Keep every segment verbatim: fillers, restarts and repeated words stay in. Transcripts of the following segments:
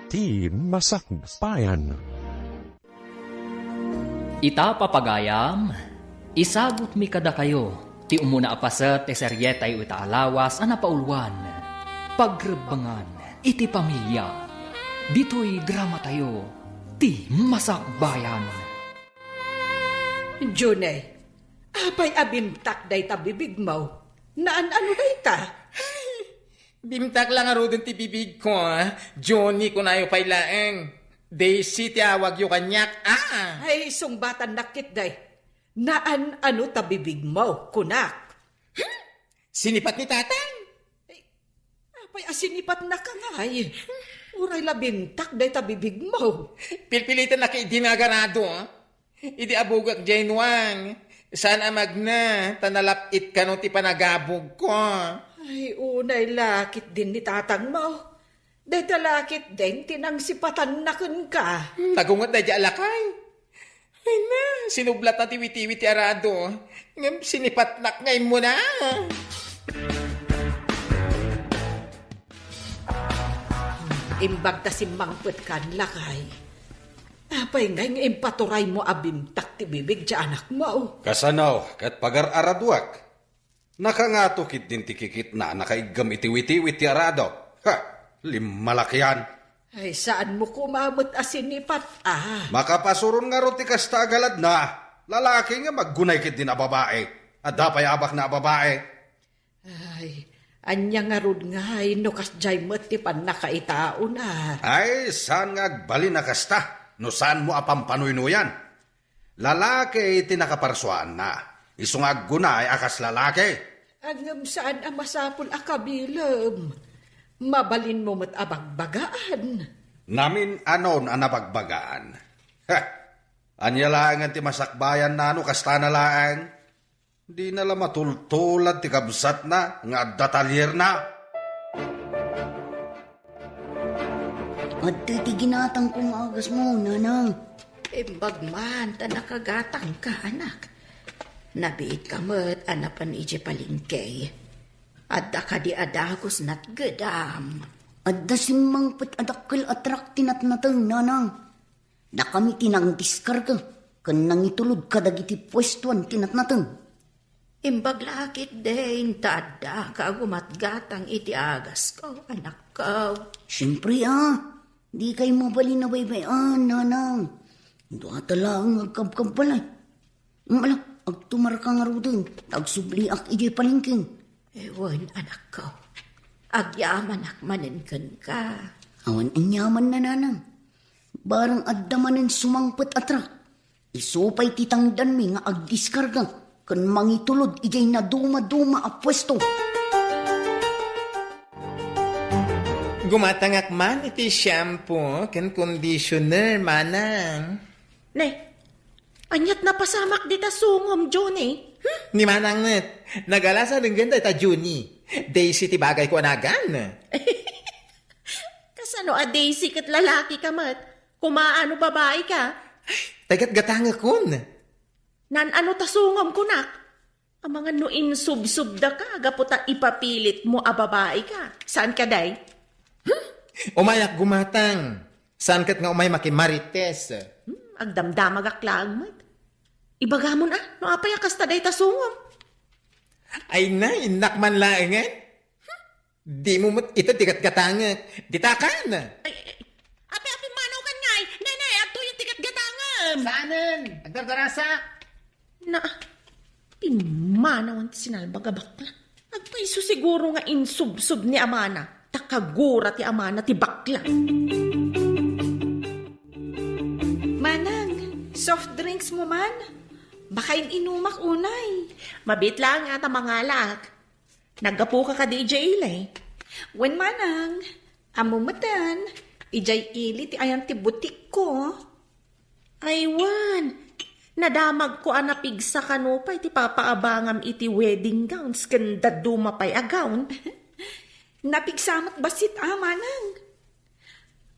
Ti Masakbayan. Ita, papagayam, isagutmi kadakayo ti umuna a paset ti serietayo ita a lawas a napauluan, Pagrebbengan iti Pamilia. Ditoy dramatayo, Ti Masakbayan. Junie, apay a bimtak dayta bibigmo? Naan-ano dayta? Bimtak la ngaruden ti bibigko, ah. Junie, kunayo pay laeng. Daisy ti awagyo kaniak, ah. Ay, sungbatannak ketdi. Naan-ano ta bibigmo, kunak. Hmm? Sinipat ni Tatang? Ay, apay a sinipatnaka ngay? Uray la bimtak dayta bibigmo. Pilpilitennak idi nga agarado, ah. Idi abugak diay nuang, saan a magna, ta nalap-it kano ti panagabugko. Ay, unay la ketdin ni tatangmo. Dayta la ketdin ti nangsipatanna kenka. Hmm, nagunget daydi a lakay. Ay na, sinublatna ti witiwit ti arado. Ngem sinipatnak nga immuna. Imbag ta simmangpetkan, lakay. Apay ngay nga impaturaymo a bimtak ti bibig ti anakmo? Kasano ket pagar-araduak? Nakangato ketdin ti kikitna a nakaiggem iti witiwit ti arado. Ha! Limmalakian! Ay, saanmo koma met a sinipat, ah. Makapasuron ngarud ti kasta a galadna. Lalaki nga maggunay ketdin a babai. Adda pay abakna a babai. Ay, ania ngarud ngay no kasdiay met ti pannakaitaona? Ay, saan nga agbalin a kasta no saanmo a pampanuynoyan? Lalaki ti nakaparsuaanna. Isu nga aggunay a kas lalaki. Ngem saan a masapul a kabilem. Mabalinmo met a bagbagaan. Namin-anon a nabagbagaan. Ha! Ania laengen ti masakbayanna no kastana laeng? Dina la matultulad ti kabsatna nga adda talierna. Adtoy ti ginatangko nga agasmo, nanang. Imbag man ta nakagatangka, anak. Nabiitka met a napan idiay palengke. Adda kadi a dagus natgedam? Adda simmangpet a dakkel a truck ti natnateng, nanang. Dakami ti nangdiskarga ken nangitulod kadagiti puestoan ti natnateng. Imbag la ketdin ta addaka a gumatgatang iti agasko, anakko. Siempre, a. Dikay mabalin a baybay-an, nanang. Dua ta laeng nga agkabkabbalay. Ala, agtumarka ngaruden, ta agsubliak idiay palengke. Wen, anakko. Agyamanak manen kenka. Awan aniamanna, nanang. Barang adda manen sumangpet a truck. Isu pay ti tangdanmi nga agdiskarga ken mangitulod idiay nadumaduma a puesto. Gumatangak man iti shampoo ken conditioner, manang. Ne, aniat napasamak dita sungom, Junie? Hmm? Ni manang met, nagalasan denggen dayta Junie. Daisy ti bagayko a nagan. Kasano a Daisy ket lalaki ka met? Kumaano babae ka? Tay gatgatangekon. Naan-ano ta sungom kunak? Amangan no insubsubda ka, gapu ta ipapilit mo a babae ka. Saan ka, day? Hmm? Umayak gumatang. Saan ket nga umay makimarites? Hmm, agdamdamagak laeng met. Ibagamon a, no apay a kasta dayta sungom? Ay na, innak man laengen. Dimo met ita ti gatgatangek. Ditakan! Ay, ay, api, api, manaw kan ngay! Nay, nay, adtoy ti gatgatangem! Saanen? Agdardarasak! Na, pimmanawan ti sinalbag a bakla. Agpayso siguro nga insubsob ni amana, ta kagura ti amana ti bakla. Manang, soft drinks mo man? Makain-inumak unay. Mabit lang ata mangalak. Naggapuka kadi idiay ili? Wen, manang, ammo metten, idiay ili ti ayan ti butikko. Ay, wen, nadamagko a napigsa kano pay ti papaabangam iti wedding gowns ken dadduma pay a gown. Napigsa met bassit a, manang.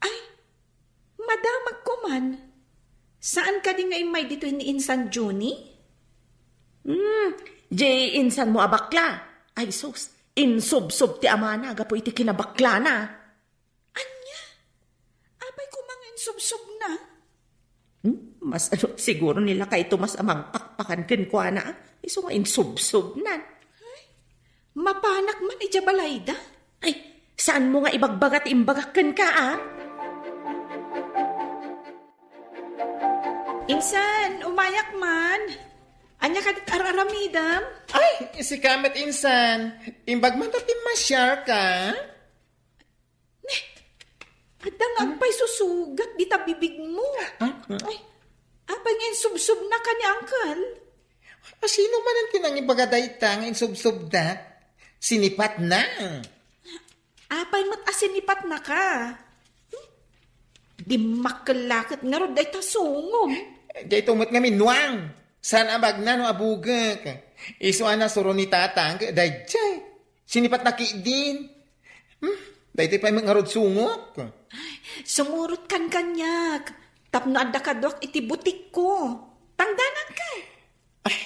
Ay, madamagko man. Saan kadi nga immay ditoy ni insan Junie? Hmm, di insan mo a bakla. Ay sus, insubsob ti amana gapu iti kinabaklana. Ania? Subsubna? Hmm? Mas ano, siguro ni lakay Tomas a mangpakpakan kenkuana, ah. Isu nga insubsubnan. Mapanak man idiay balayda? Ay, saanmo nga ibagbaga ti imbagak kenka, ah? Insan, umayak man. Ania kadi ti ar-aramidem? Ay, sika met, insan. Imbag man ta pimmasiarka? Adda nga agpaysusugat dita bibigmo. Ah? Ay, apay nga insubsubnaka ni Uncle? A, sino manen ti nangibaga dayta nga insubsubdak? Sinipatna. Apay met a sinipatnaka? Hmm? Dimmakkel la ket ngarud dayta sungom. Dayto met ngamin, Nuang. Saan a bagna no abugek? Isu a nasuro ni Tatang ket daydiay. Sinipatna ketdin. Hmm? Daytoy pay met ngarud sungok. Sumurot kan kaniak. Tapno adda kaduak iti butikko. Tangdananka. Ay,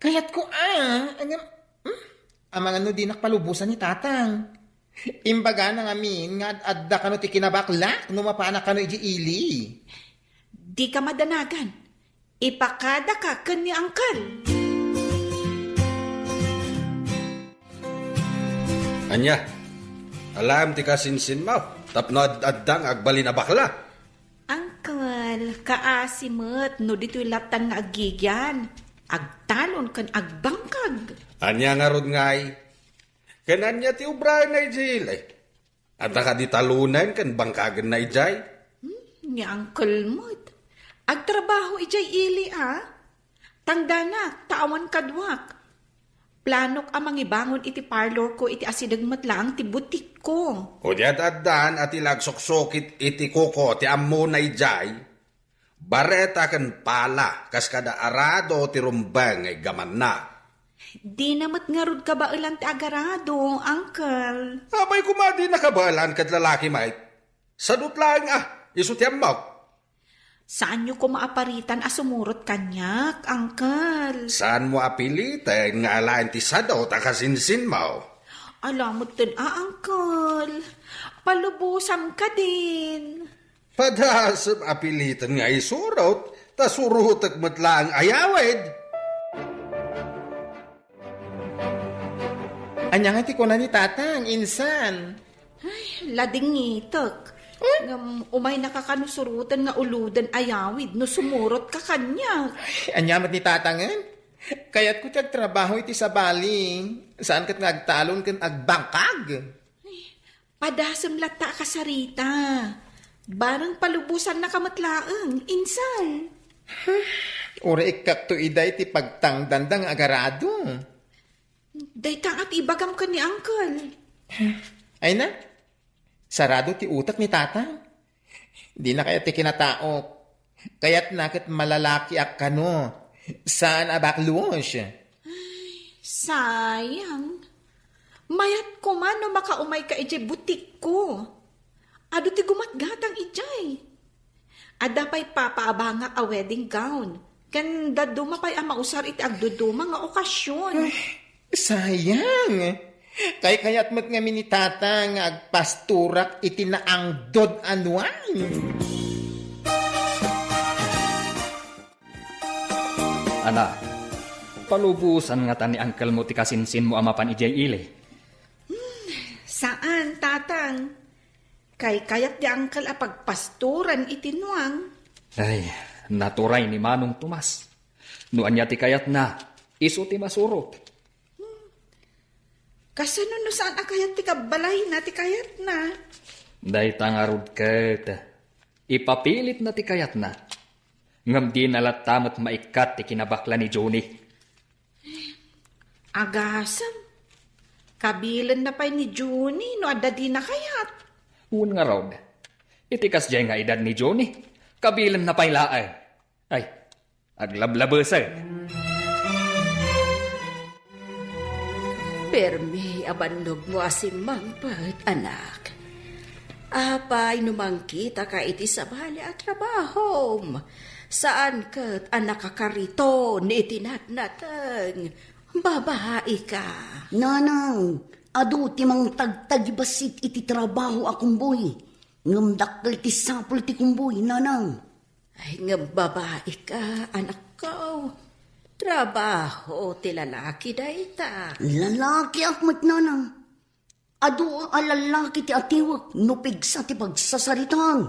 kayatko, ah. Ngem, hmm? Amangan no dinak palubosan ni Tatang. Imbagana ngamin nga ad-adda kano ti kinabaklak no mapanak kano idiay ili. Dika madanagan. Ipakadaka ken ni Uncle. Ania? Alaem ti kasinsinmo tapno ad-adda nga agbalin a bakla? Uncle, kaasi met no ditoy lattan nga aggigian, agtalon ken agbangkag. Ania ngarud ngay? Ken ania ti obraenna idiay ili? Adda kadi talonen ken bangkagenna idiay? Hmm, ni Uncle met. Agtrabaho idiay ili, a? Tangdanak, ta awan kaduak. Planok a mangibangon iti parlorko iti asideg met laeng ti butikko. O di ad-addan a ti la agsuksukit iti kuko ti ammona idiay? Bareta ken pala, kas kada arado ti rumbeng nga iggamanna. Dina met ngarud kabaelan ti agarado, Uncle. Apay koma a dina kabaelan ket lalaki met? Sadut laeng a, isu ti ammok. Saanyo koma a paritan a sumurot kaniak, Uncle. Saanmo a piliten nga alaen ti sadut a kasinsinmo? Ala metten a, Uncle. Palubosanka din. Padasem a piliten nga isurot, ta surotek met laeng a yawid. Ania nga ti kuna ni Tatang, insan? Ay, ladingitek. Hmm? Ngem, umaynaka kano suroten nga uloden a yawid no sumurotka kaniak. Ay, ania met ni Tatangen? Kayatko ti agtrabaho iti sabali. Saan ket nga agtalon ken agbangkag? Padasem latta a kasarita. Bareng palubosannaka met laeng, insan. Uray ikkakto ida iti pagtangdanda nga agarado. Dayta nga ti ibagam ken ni Uncle. Ay na, sarado ti utek ni Tatang. Dina kayat ti kinataok. Kayatna ket malalakiak kano. Saan a baklos. Sayang. Mayat koma no makaumayka idiay butikko. Adu ti gumatgatang idiay. Adda pay papaabangak a wedding gown. Ken dadduma pay a mausar iti agduduma nga okasion. Ay, sayang. Kaykayat met ngamin ni Tata nga agpastorak iti naangdod a nuan. Anak, palubosan ngata ni uncle mo ti kasinsinmo a mapan idiay ili? Hmm, saan, Tatang. Kaykayat ni uncle a pagpastoran iti nuang. Ay, naturay ni Manong Tomas. No ania ti kayatna, isu ti masurot. Kasano no saan a kayat ti kabbalayna ti kayatna? Dayta ngarud ket, ipapilitna ti kayatna. Ngem dina latta met maikkat ti kinabakla ni Johnny. Agasem, kabilenna pay ni Johnny no adda dina kayat. Wen ngarud, iti kasdiay nga edad ni Johnny, kabilenna pay laeng. Ay, aglablabesen. Permi a bannogmo a simmangpet, anak. Apay no mangkitaka iti sabali a trabahom? Saan ket a nakakariton iti natnateng. Babaika. Nanang, adu ti mangtagtagibassit iti trabaho a kumboy. Ngem dakkel ti sapul ti kumbuy, nanang. Ay, ngem babaika, anakko. Trabaho ti lalaki dayta. Lalakiak met, nanang. Adu a lalaki ti atiwek no pigsa ti pagsasaritaan.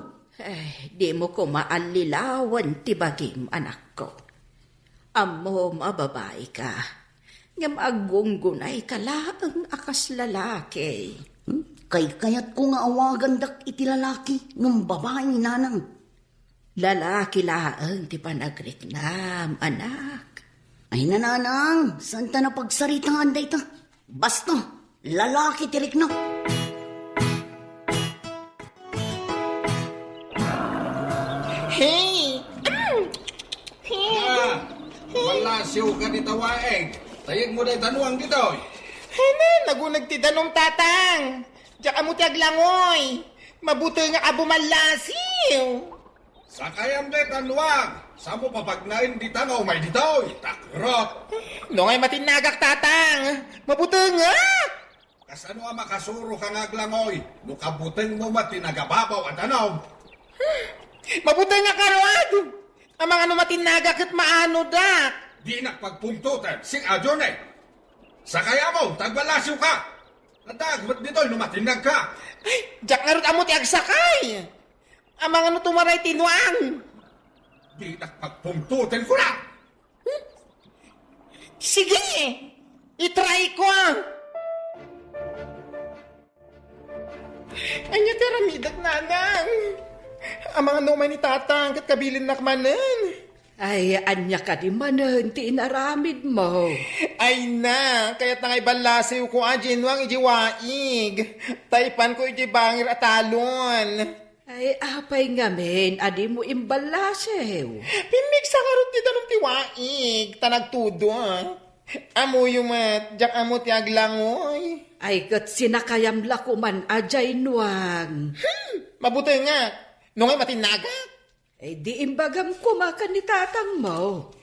Eh, dimo koma allilawen ti bagim, anakko. Ammom a babaika, ngem aggunggunayka laeng a kas lalaki. Hmm? Kaykayatko nga awagandak iti lalaki ngem babai, nanang. Lalaki laeng ti panagriknam, anak. Ay, nanang, saan ta napagsaritaan dayta? Basta, lalaki ti rikna. Hey! Hey! Ah, malasiw ka dita, Waig. Tayeg mo dayta nuang ditoy. Henen, naguneg ti danum, tatang. Diak ammo ti aglangoy. Mabutengak a bumallasiw. Sakayam dayta nuang. Saan mo papagnaen dita nga umay ditoy, takrot? No ngay matinnagak, tatang. Mabutengak. Kasano a makasuroka nga aglangoy no kabutengmo met ti nagababaw a danum? Mabutengak ngarud! Amangan no matinnagak ket maanodak. Dinak pagpungtoten, sing-adio ne. Sakayam, ta agmallasiwka. Addaak met ditoy no matinnagka. Ay, diak ngarud ammo ti agsakay. Amangan no tumaray ti nuang. Dinak pagpungtoten, kuna! Sige! I-try ko! Ania ti aramidek, nanang? Amangan no umay ni tatang ket kabilinnak manen. Ay, ania kadi manen ti inaramidmo? Ay na, kayatna nga iballasiwko a diay nuang idiay Waig. Ta ipanko idiay bangir a talon. Ay, apay ngamin a dimo imballasiw? Pimmigsa ngarud ti danum ti Waig, ta nagtudo. Ammoyo met, diak ammo ti aglangoy. Ay, ket sinakayam la koman a diay nuang. Hmm, mabutengak. No ngay matinnagak? Ay, di imbagam koma ken ni tatangmo.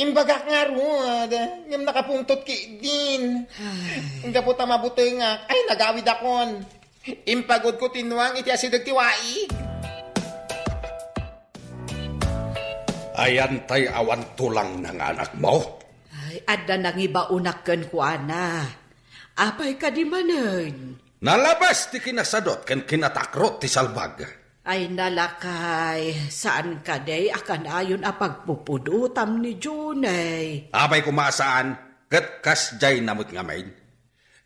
Imbagak ngarud, ngem nakapungtot ketdin. Ay. Gapu ta mabutengak, ay, nagawidakon. Impagudko ti nuang iti asideg ti Waig. Ayan tay awan tulangna nga anakmo? Ay, adda nangibaonak kenkuana. Apay kadi manen? Nalabas ti kinasadot ken kinatakrot ti salbag. Ay, nalakay, saan kadi a kanayon a pagpupudotam ni Junay? Apay koma a saan, ket kasdiay na met ngamin.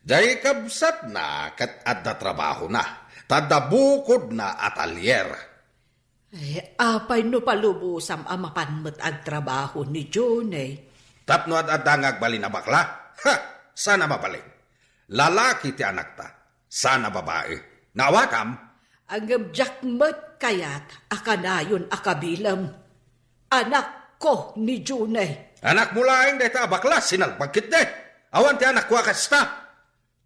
Jay kabsatna ket adda trabahona, ta adda bukodna a talyer. Ay, apay no palubosam a mapan met agtrabaho ni Junay? Tapno ad-adda nga agbalin a bakla? Ha! Saan a mabalin. Lalaki ti anakta. Saan a babai. Naawatan? Ngem diak met kayat a kanayon a kabilem. Anakko ni Junay. Anakmo laeng dayta a bakla, sinalbag ketdi. Awan ti anakko a kasta.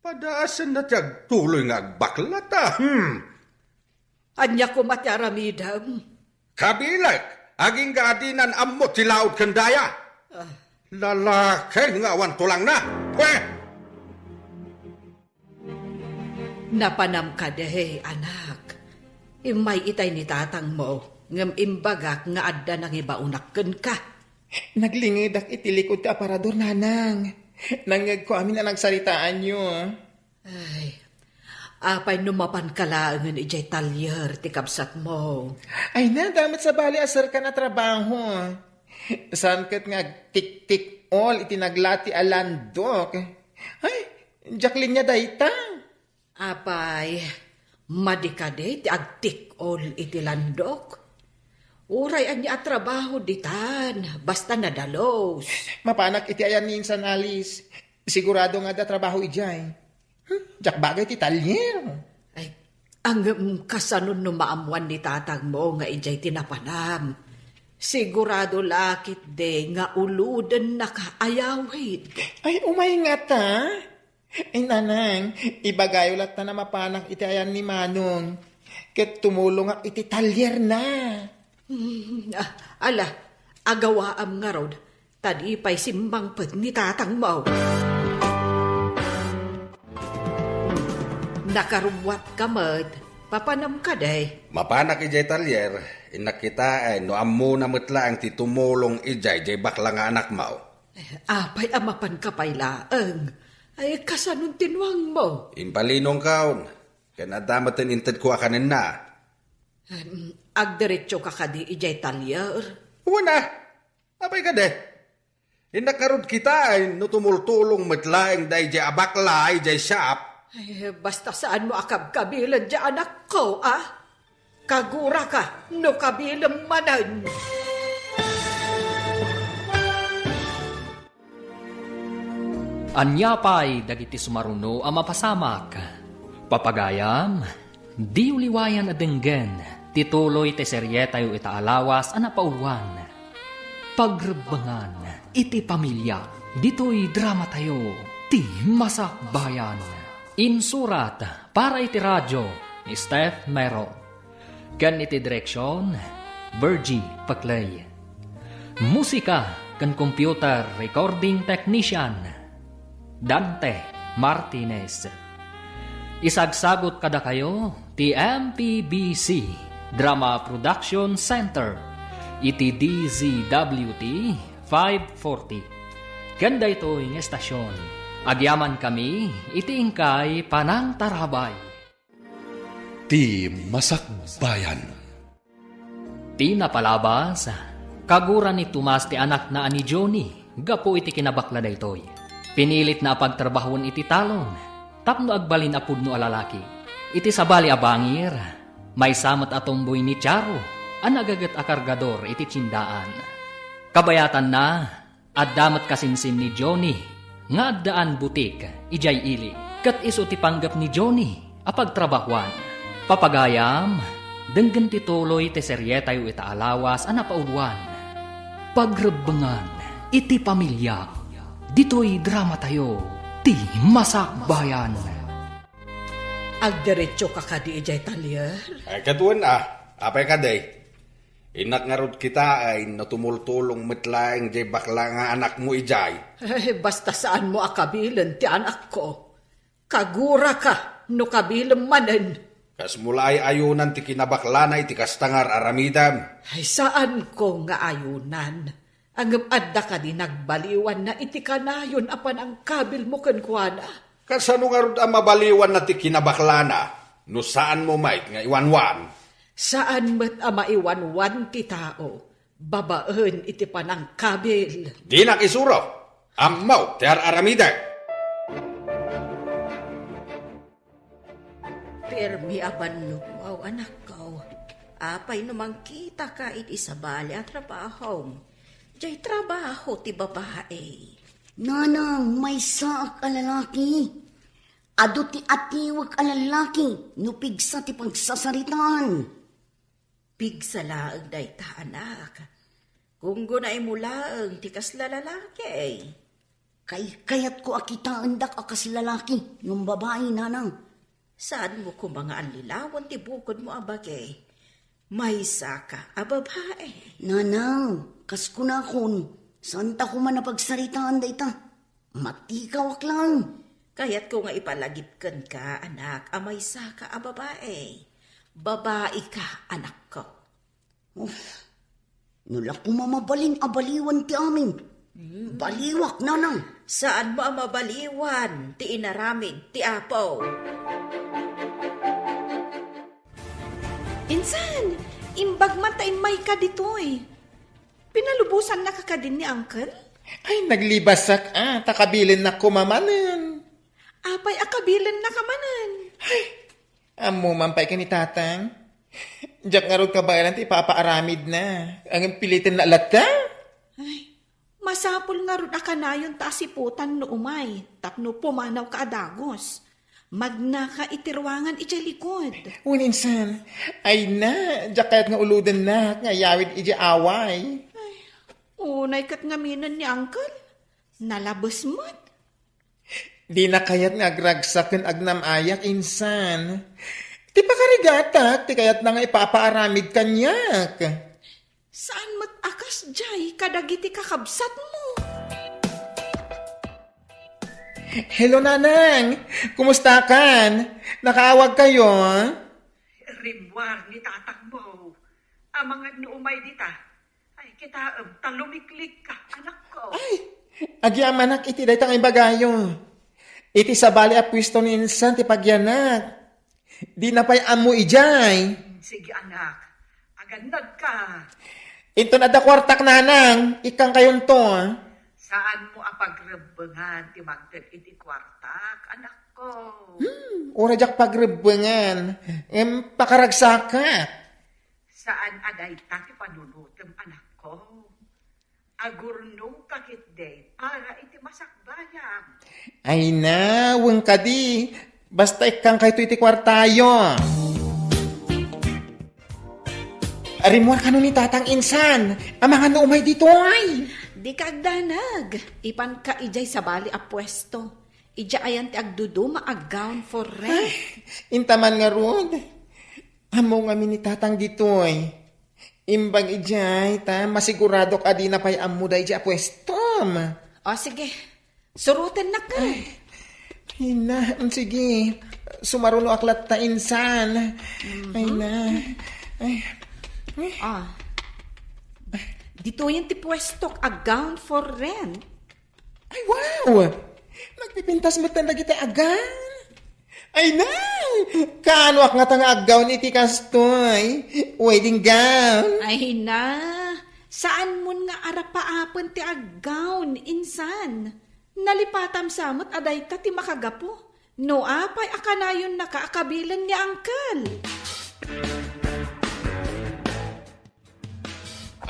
Padaasenna ti agtuloy nga agbaklata. Hmm. Ania koma ti aramidem? Kabilek, agingga a dinan ammo ti laud ken daya. Ah. Lalaki nga awan tulangna. Pwe! Napanam kadi, anak? Immay itay ni tatangmo, ngem imbagak nga adda nangibaonak kenka. Naglingedak iti likud ti aparador, nanang. Nangngegko amin a nagsaritaanyo. Ay, apay no mapanka laengen idiay talyer ti kabsatmo? Ay na, adda met sabali a serkan a trabaho. Saan ket nga agtiktik-ol iti naglati a landok. Ay, diak linia dayta. Apay, madi kadi ti agtik-ol iti landok? Uray ania a trabaho ditan, basta nadalus. Mapanak iti ayan ni Insan Alice. Sigurado nga adda trabaho idiay. Hmm, diak bagay ti talyer. Ay, ngem kasano no maammuan ni tatangmo nga idiay ti napanam? Sigurado la ketdi nga ulodennaka a yawid. Ay, umay ngata? Ay, nanang, ibagayo latta a mapanak iti ayan ni Manong. Ket tumulongak iti talyerna. Hmm, ah, ala, agawaam ngarud. Ta di pay simmangpet ni tatangmo. Nakarubbuatka met, Papanam kadi? Mapanak idiay talyer, innak kitaen no ammona met laeng ti tumulong idiay diay bakla nga anakmo. Eh, apay a mapanka pay laeng? Ay, kasanon ti nuangmo? Impalinongkon, ken adda met intedko a kanenna. Em, agdiretsoka kadi idiay talyer? Wen a, apay kadi? Innak ngarud kitaen no tumultulong met laeng daydiay a bakla idiay shop. Ay, basta saanmo a kabkabilen diay anakko, a? Kaguraka no kabilem manen. Ania pay dagiti sumaruno a mapasamak? Papagayam, diyo liwayan a denggen ti tuloy ti serietayo ita a lawas a napauluan, Pagrebbengan iti Pamilia. Ditoy dramatayo, Ti Masakbayan. Insurat para iti radio ni Steph Mero. Ken iti direksion, Virgie Paclay. Musika ken computer recording technician, Dante Martinez. Isagsagut kadakayo ti M P B C Drama Production Center iti D Z W T five forty. Ken daytoy nga estasion, agyamankami iti inkay panangtarabay. Ti Masakbayan. Ti napalabas, kagura ni Tomas ti anakna a ni Johnny gapu iti kinabakla daytoy. Pinilitna a pagtrabahoen iti talon tapno agbalin a pudno a lalaki. Iti sabali a bangir, maysa met a tomboy ni Charo a nagaget a kargador iti tiendaan. Kabayatanna, adda met kasinsin ni Johnny nga addaan butik idiay ili, ket isu ti panggep ni Johnny a pagtrabahoan. Papagayam, denggen ti tuloy ti serietayo ita a lawas a napauluan, Pagrebbengan iti Pamilia. Ditoy dramatayo, Ti Masakbayan. Agdiretsoka kadi idiay talyer? Ay, ket wen a, apay kadi? Innak ngarud kitaen no tumultulong met laeng diay bakla nga anakmo idiay. Ay, basta saanmo a kabilen ti anakko. Kaguraka no kabilem manen. Kasmo la ay ayunan ti kinabaklana iti kasta nga ar-aramidem? Ay, saanko nga ayunan. Ngem adda kadi nagbaliwanna iti kanayon a panangkabilmo kenkuana? Kasano ngarud a mabaliwanna ti kinabaklana no saanmo met nga iwanwan? Saan met a maiwanwan ti tao babaen iti panangkabil. Dinak isuro. Ammok ti ar-aramidek. Permi a bannomo, anakko. Apay no mangkitaka iti sabali a trabahom? Diay trabaho ti babae. Nanang, maysaak a lalaki. Adu ti atiwek a lalaki no pigsa ti pagsasaritaan. Pigsa laeng dayta, anak. Gunggunaimo laeng ti kasla lalaki. Kaykayatko a kitaendak a kas lalaki ngem babai, nanang. Saanmo koma nga allilawen ti bukodmo a bagi? Maysaka a babai. Nanang, kas kunakon, saanta koma a pagsaritaan dayta. Matikawak laeng. Kayatko nga ipalagip kenka, anak, a maysaka a babai. Babaika, anakko. Uf, no la koma mabalin a baliwan ti amin. Hmm. Baliwak, nanang. Saanmo a mabaliwan ti inaramid ti Apo? Insan, imbag man ta immayka ditoy. Pinalubosannaka kadin ni Uncle? Ay, naglibasak a, ta kabilennak koma manen. Apay a kabilennaka manen? Ay, ammo man pay ken ni Tatang. Diak ngarud kabaelan ti ipapaaramidna. Ngem pilitenna latta. Ay, masapul ngarud a kanayon ta asiputan no umay, tapno pumanawka a dagus. Magnaka iti ruangan idiay likod. Wen, insan. Ay na, diak kayat nga ulodennak nga ayawid idiay away. Ay, unay ket ngaminen ni Uncle. Nalabes met. Dina kayat nga agragsak ken agnam-ayak, insan. Ti pakarigatak, ti kayatna nga ipapaaramid kaniak. Saan met a kasdiay kadagiti kakabsatmo? Hello, Nanang! Kumustakan? Nakaawagkayo? Rimmuar ni tatangmo. Amangan no umay dita. Ay, kitaem, ta lumiklikka, anakko. Ay, agyamanak iti dayta nga ibagayo. Iti sabali a puesto ni insan ti pagyanak. Dina pay ammo idiay. Sige, anak. Agannadka. Inton adda kuartak, nanang, ikkangkayonto. Saanmo a pagrebbengan ti mangted iti kuartak, anakko. Hmm, uray diak pagrebbengan. Em, pakaragsakak. Saan a dayta ti panunotem, anakko. Agurnongka ketdi para iti masakbayam. Ay na, wen kadi. Basta ikkangkayto iti kuartayo. Rimmuar kano ni tatang insan. Amangan no umay ditoy. Dika agdanag. Ipanka idiay sabali a puesto. Idiay ayan ti agduduma a gown for rent. Ay, intaman ngarud. Ammo ngamin ni tatang ditoy. Imbag idiay, ta masiguradok a dina pay ammo daydiay a puestom. O, sige. Surotennak ka. Ay, ay na, mm, sige. Sumarunoak latta insan. Ay na. Ay. Ah. Ditoyen ti puestok a gown for rent. Ay, wow! Nagpipintas met dagiti aggown. Ay na! Kaanoak ngata nga aggown iti kastoy? Wedding gown? Ay na! Saanmon nga arapaapen ti aggown, insan. Nalipatam sa met a dayta ti makagapu. No apay a kanayonnaka a kabilen ni Uncle?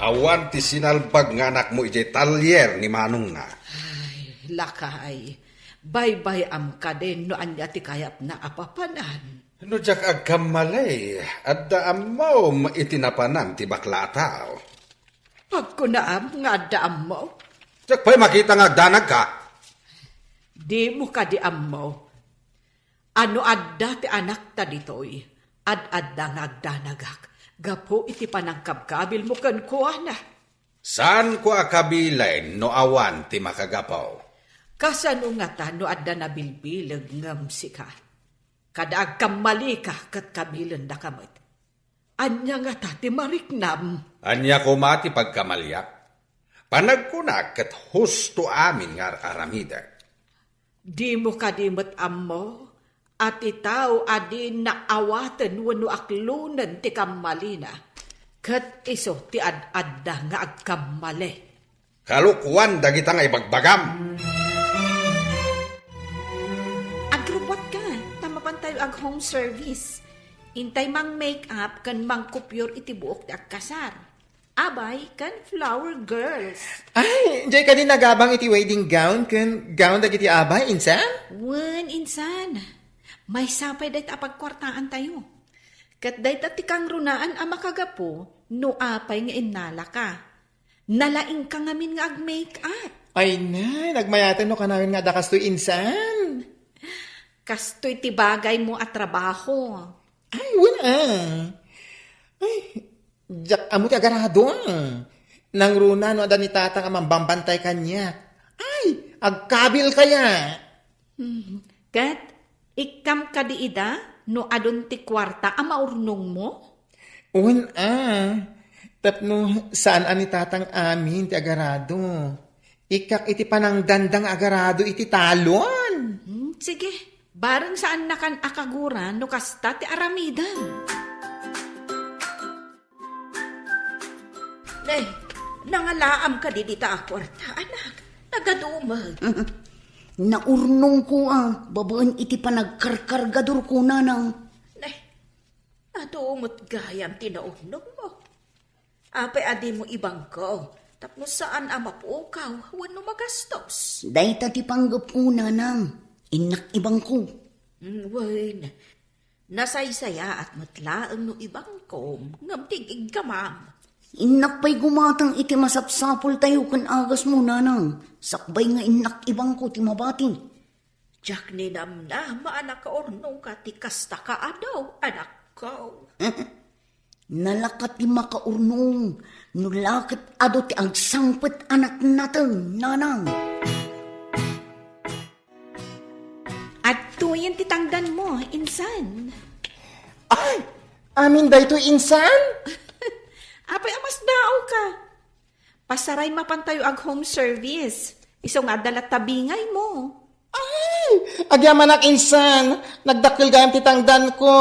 Awan ti sinalbag nga anakmo idiay talyer ni manongna. Ay, lakay, baybay-am kadin no ania ti kayatna a papanan. No diak agkamali, adda ammom iti napanan ti bakla a tao. Pagkunaam nga adda ammok? Diak pay makita nga agdanagka. Dimo kadi ammo a no adda ti anakta ditoy, ad-adda nga agdanagak gapu iti panangkabkabilmo kenkuana. Saanko a kabilen no awan ti makagapu. Kasano ngata no adda nabilbileg ngem sika? Kada agkammalika ket kabilendaka met. Ania ngata ti mariknam? Ania koma ti pagkamaliak? Panagkunak ket husto amin nga ar-aramidek. Dimo kadi met ammo a ti tao a di naawaten wenno aklonen ti kammalina, ket isu ti ad-adda nga agkammali? Kalokoan dagita nga ibagbagam. Agrubbuatka, ta mapantayo ag-home service. Intay mang-make-up ken mangkupyor iti buok ti agkasar. Abay ken flower girls. Ay, diay kadi nagabang iti wedding gown ken gown dagiti abay, insan? Wen, insan. Maysa pay dayta a pagkuartaantayo. Ket dayta ti kangrunaan a makagapu no apay nga innalaka. Nalaingka ngamin nga ag-make up. Ay na, nagmayaten no kanayon nga adda kastoy, insan. Kastoy ti bagaymo a trabaho. Ay, wen a. Ay, diak ammo ti agarado a. Nangruna no adda ni tatang a mambambantay kaniak. Ay, agkabil kaya. Hmm. Ket, ikkam kadi ida no adun ti kuarta a maurnongmo? Wen a, tapno saan a ni tatang amin ti agarado. Ikkak iti panangdanda nga agarado iti talon. Hmm, sige, bareng saannakan a kagura no kasta ti aramidem. Ne, nangalaam kadi dita a kuarta, anak? Nagadumek. Naurnongko a, babaen iti panagkarkargadorko, nanang. Ne, adu met gayam ti naurnongmo. Apay a dimo ibangko, tapno saan a mapukaw wenno magastos? Dayta ti panggepko, nanang. Innak ibangko. Mm, wen, nasaysayaat met laeng no ibangkom, ngem ti ig-iggamam. Innak pay gumatang iti masapsapultayo ken agasmo, nanang, sakbay nga innak ibangko ti mabati. Diak ninamnama a nakaurnongka ti kasta ka adu, anakko. Nalaka ti makaurnong, no la ket adu ti agsangpet a natnateng, nanang. Adtoyen ti tangdanmo, insan. Ay! Amin daytoy insan? Apay a masdaawka? Pasaray mapantayo ag-home service. Isu nga adda latta bingaymo. Ay, agyamanak insan. Nagdakkel gayam ti tangdanko.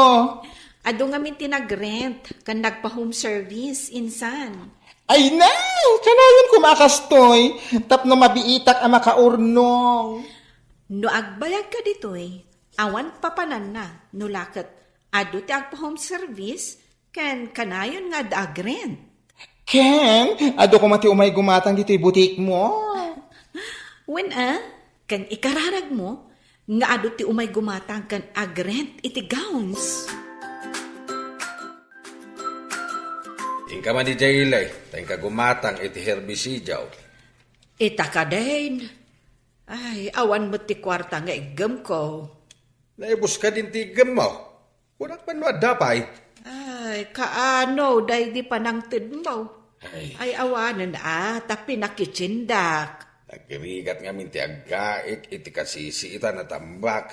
Adu ngamin ti nag-rent ken nagpa-home service, insan. Ay na, kanayon koma a kastoy, tapno mabiitak a makaurnong. No agbayagka ditoy, awan papananna, no la ket adu ti agpa-home service, ken kanayon nga adda ag-rent. Ken, adu koma ti umay gumatang ditoy butikmo. Wen a, ken ikararagmo nga adu ti umay gumatang ken ag-rent iti gowns. Inka man idiay ili, ta inka gumatang iti herbisidiaw. Ita kadin. Ay, awan met ti kuarta nga iggemko. Naibuska din ti iggemmo. Kunak man no adda pay. Ay, kaano, daydi panangtedmo? Ay. Ay, awanen a, ta pinakitsindak. Nagrigat ngamin ti aggaik iti kasisiitan a tambak.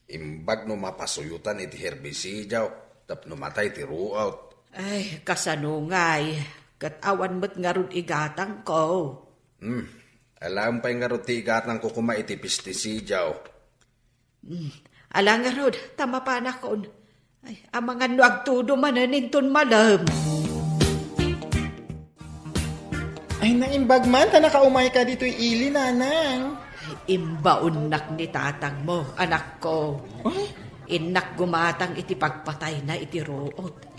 Imbag no mapasuyotan iti herbisidiaw tapno matay ti ruot. Ay, kasano ngay? Ket awan met ngarud igatangko. Hmm, alaem pay ngarud ti igatangko koma iti pestisidiaw. Hmm, ala ngarud, ta mapanakon. Ay, amangan no agtudo manen inton malem. Ay, naimbag man ta nakaumayka ditoy ili, nanang. Ay, imbaonnak ni tatangmo, anakko. Ay? Innak gumatang iti pagpatayna iti ruot.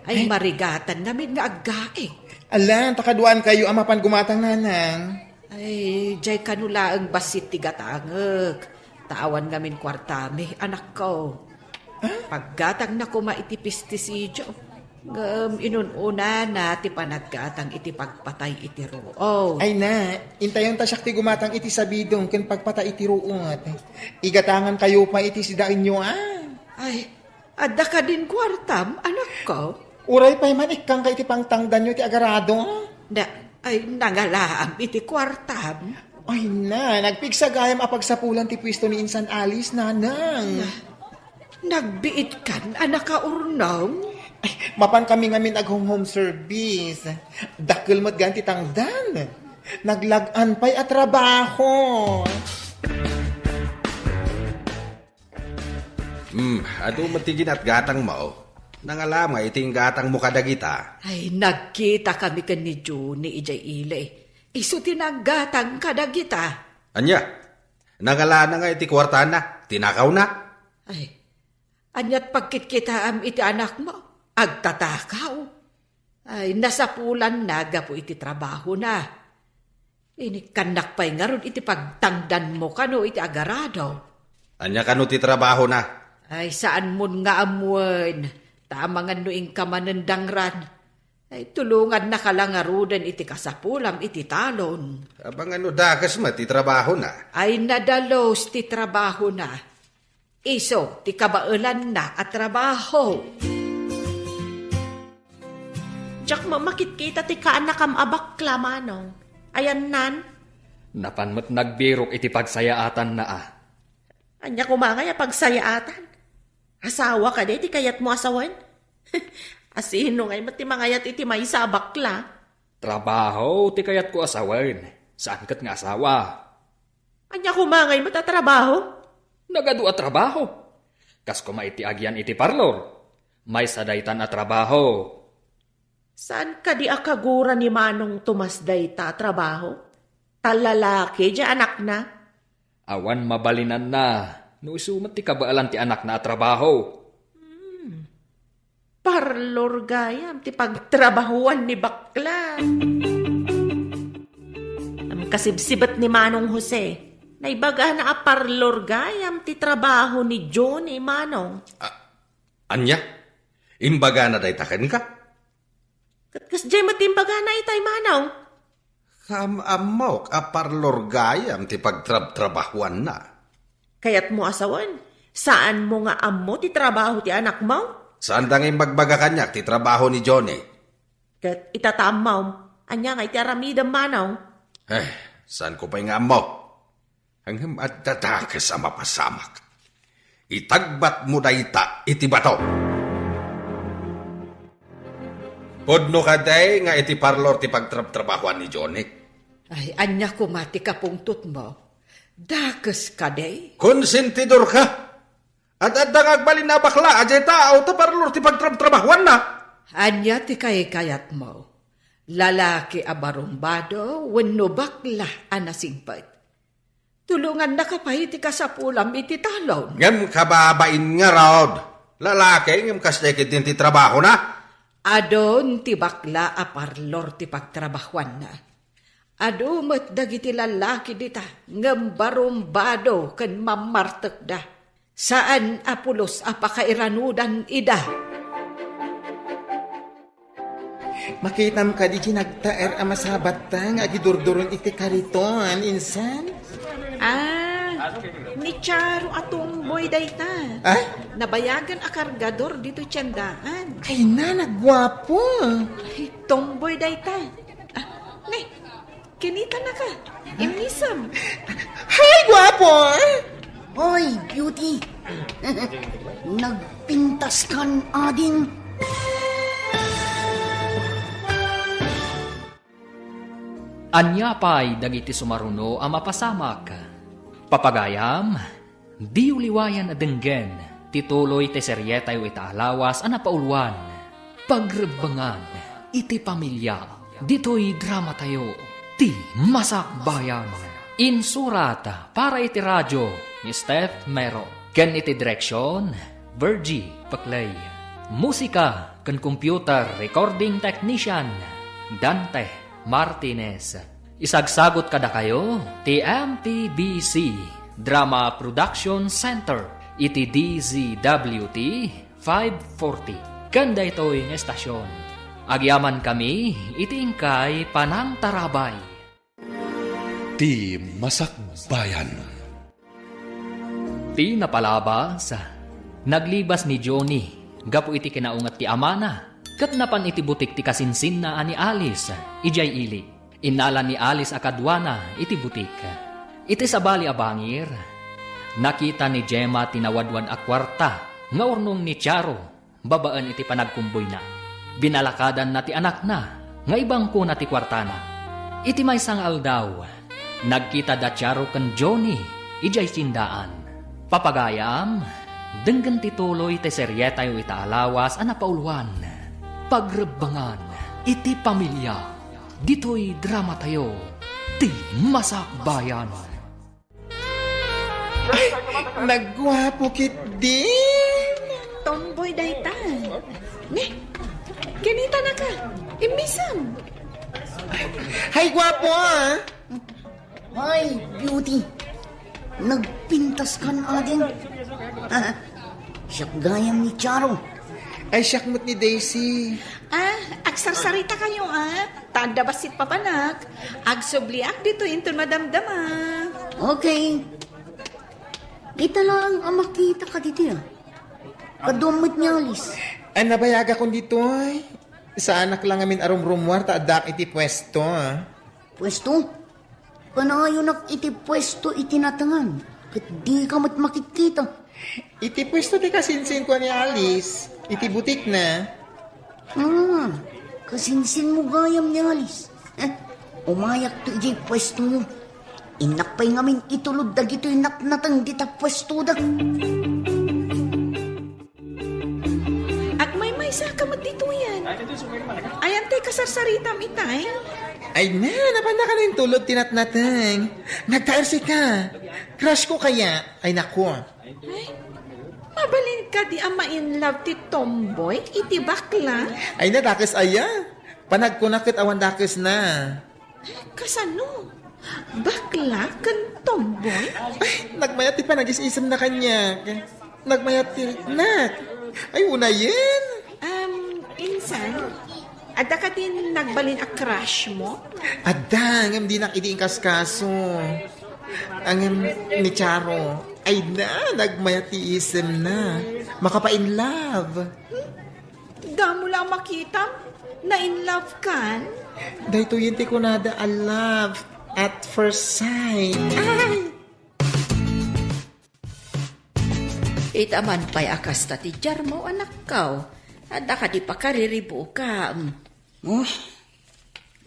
Ay, ay, marigatan ngamin nga aggaik. Ala, ta kaduaankayo a mapan gumatang, nanang. Ay, jay kano laeng bassit ti gatangek. Ta awan ngamin kuartami, anakko. Ah? Paggatangna koma iti pestisidio. Ngem inun-unana ti panaggatang iti pagpatay iti ruot. Ay na, intayon ta siak ti gumatang iti sabidong ken pagpatay iti ruot. Igatangankayo pay iti sidaenyo, a. Ay, adda kadin kuartam, anakko? Uray pay man ikkangka iti pangtangdanyo ti agarado, a. Da, ay, nangalaam iti kuartam. Ay na, nagpigsa gayam a pagsapulan ti puesto ni Insan Alice, nanang. Na, nagbiitkan a nakaurnong? Ay, mapan kami ngamin ag-home service. Dakkel met gayam ti tangdan. Naglag-an pay a trabaho. Hmm, adu met ti ginatgatangmo. Nangalam nga iti inggatangmo kadagita. Ay, nagkita kami ken ni Johnny idiay ili. Isu ti naggatang kadagita. Ania? Nangalana nga iti kuartana, tinakawna? Ay, aniat pagkitkitaam iti anakmo? Agtatakaw. Ay, nasapulanna gapu iti trabahona. Inikkannak pay ngarud iti pagtangdanmo kano iti agarado. Ania kano ti trabahona? Ay, saanmon nga ammoen, ta amangan no inka manen dangran. Ay, tulongannaka la ngaruden iti kasapulam iti talon. Amangan no dakes met ti trabahona. Ay, nadalus ti trabahona. Isu ti kabaelanna a trabaho. Diak met makitkita ti kaannakam a bakla, Manong. Ayannan? Napan met nagbirok iti pagsayaatanna, a. Ania koma ngay a pagsayaatan? Asawa kadi ti kayatmo a sawen? Asino ngay met ti mangayat iti maysa a bakla? Trabaho ti kayatko a sawen, saan ket nga asawa. Ania koma ngay met a trabaho? Nagadu a trabaho. Kas koma iti agian iti parlor. Maysa daytan a trabaho. Saan kadi a kagura ni Manong Tomas dayta a trabaho? Ta lalaki diay anakna. Awan mabalinanna no isu met ti kabaelan ti anakna a trabaho. Hmm. Parlor gayam ti pagtrabahuan ni bakla. Am, kasibsibet ni Manong Jose. Naibagana a parlor gayam ti trabaho ni Johnny, Manong. A-, ania? Imbagana dayta kenka? Ket kasdiay met imbagana itay, Manong. Kaam-ammok a parlor gayam ti pagtrabtrabahuanna. Kayatmo a sawen, saanmo nga ammo ti trabaho ti anakmo? Saanda nga imbagbaga kaniak ti trabaho ni Johnny. Ket ita ta ammom, ania nga iti aramidem, Manong? Eh, saanko pay nga ammo. Ngem adda dakes a mapasamak. Itagbatmo dayta iti bato. Pudno kadi nga iti parlor ti pagtrabtrabahoan ni Johnny? Ay, ania koma ti kapungtotmo? Dakes kadi? Konsentidorka. At adda nga agbalin a bakla a diay tao ta parlor ti pagtrabtrabahoanna. Ania ti kaykayatmo? Lalaki a barumbado wenno bakla a nasingpet? Tulongannaka pay ti kasapulam iti talon. Ngem kababain ngarud, lalaki ngem kasdiay ketdin ti trabahona. Adun ti bakla a parlor ti pagtrabahoanna. Adu met dagiti lallaki dita ngem barumbado ken mammartekda. Saan a pulos a pakairanudan ida. Makitam kadi ti nagtaer a masabatta nga agidurduron iti kariton, insan? Ah, ni Charo a tomboy dayta. Ay? Nabayagan a kargador ditoy tiendaan. Ay na, nagguapo. Ay, tomboy dayta. Ah, ne, kinitanaka. Immisem. Hay, guapo! Hoy, beauty! Nagpintaskan ading. Ania pay dagiti sumaruno a mapasamak? Papagayam, diyo liwayan a denggen ti tuloy ti serietayo ita a lawas a napauluan, Pagrebbengan iti Pamilia. Ditoy dramatayo, Ti Masakbayan. Insurat para iti radio ni Steph Mero. Ken iti direksion, Virgie Peclay. Musika ken computer recording technician, Dante Martinez. Isagsagut kadakayo ti M P B C Drama Production Center iti D Z W T five forty. Ken daytoy nga estasion, agyamankami iti inkay panangtarabay. Ti Masakbayan. Ti napalabas, naglibas ni Johnny gapu iti kinaunget ti amana, ket napan iti butik ti kasinsinna a ni Alice, idiay ili. Innala ni Alice a kaduana iti butik. Iti sabali a bangir, nakita ni Gemma ti nawadwad a kuarta nga urnong ni Charo babaen iti panagkumboyna. Binalakadanna ti anakna nga ibangkona ti kuartana. Iti maysa nga aldaw, nagkita da Charo ken Johnny idiay tiendaan. Papagayam, denggen ti tuloy ti serietayo ita a lawas a napauluan, Pagrebbengan iti Pamilia. Ditoy dramatayo, Ti Masakbayan. Ay, nagguapo ketdin. Tomboy dayta. Ne, kinitanaka. Immisem. Hay, guapo, ah. Ay, beauty. Nagpintaskan ading. Siak gayam ni Charo. Ay, siak met ni Daisy. Ah, agsarsarita kayo, ah. Ta adda bassit papanak. Agsubliak ditoy inton madamdama. Okay. Ita laeng a makita kaditoy, ah. Kaduam met ni Alice. Ay, nabayagakon ditoy. Saanak la ngamin a rumrumuar ta addaak iti puesto, ah. Puesto? Kanayonak iti puesto iti natengan, ket dika met makitkita. Iti puesto ti kasinsinko ni Alice, iti butikna. Ah, kasinsinmo gayam ni Alice. Eh, umayakto idiay puestoyo. Innak pay ngamin itulod dagitoy natnateng dita puestoda. Agmaymaysa ka met ditoyen. Ayan tay kasarsaritam itay? Ay na, napannaka intulod ti natnateng. Nagtaer sika. Crush ko kaya? Ay nako. Ay, mabalin kadi a ma-in love ti tomboy iti bakla? Ay na, dakes aya. Panagkuna ket awan dakesna. Kasano? Bakla ken tomboy? Ay, nagmayat ti panagis-isemna kaniak. Nagmayat ti riknak. Ay, unayen. Um, insan, adda kadin nagbalin a crush mo? Adda, ngem dinak idi inkaskaso. Ngem ni Charo, ay na, nagmayat ti isemna. Makapa-in love. Damo la a makitam, na-in love kan? Daytoyen ti kunada a love at first sight. Ay! Ita man pay a kasta ti diarmo, anakko. Adda kadi pakariribuka. Oh,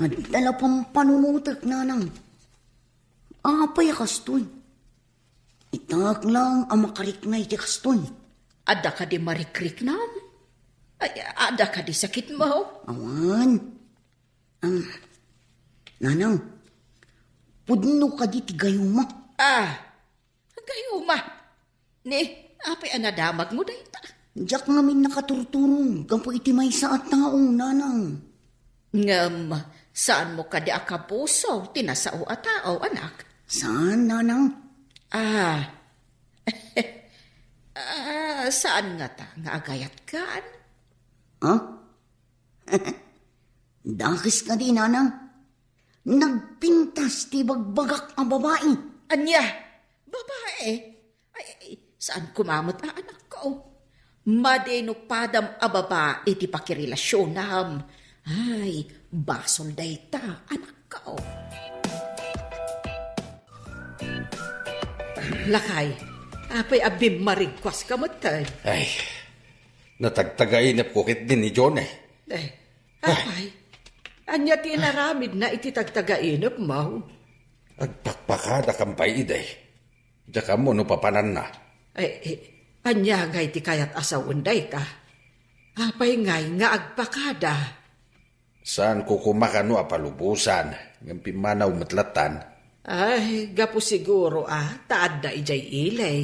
adda la pampanunotek, nanang. Apay a kastoy? Itak lang a makarikna iti kastoy. Adda kadi marikriknam? Ay, adda kadi sakitmo? Awan. Am, nanang, pudno kadi ti gayuma? Ah, gayuma. Ni, apay a nadamagmo dayta? Diak ngamin nakaturturong gapu iti maysa a tao, nanang. Ngem, saanmo kadi a kapuso ti nasao a tao, anak? Saan, nanang? Ah. Ah, saan ngata nga agayatkan? Ha? Dakes kadi, nanang. Nagpintas ti bagbagak a babai. Ania? Babai? Ay, ay, saan koma met a anakko? Madi no padam a babai ti pakirelasionam. Ay, basol dayta, anakko. Lakay, apay a bimmarigkuaska metten? Ay, natagtagainepko ketdi ni Johnny. Eh, apay, ania ti inaramidna iti tagtagainepmo? Agpakpakada kan pay idi. Diak ammo no papananna. Eh, eh, ania ngay ti kayat a sawen dayta? Apay ngay nga agpakada? Saanko koma kano a palubosan, ngem pimmanaw met lattan. Ay, gapu siguro a ta adda idiay ili.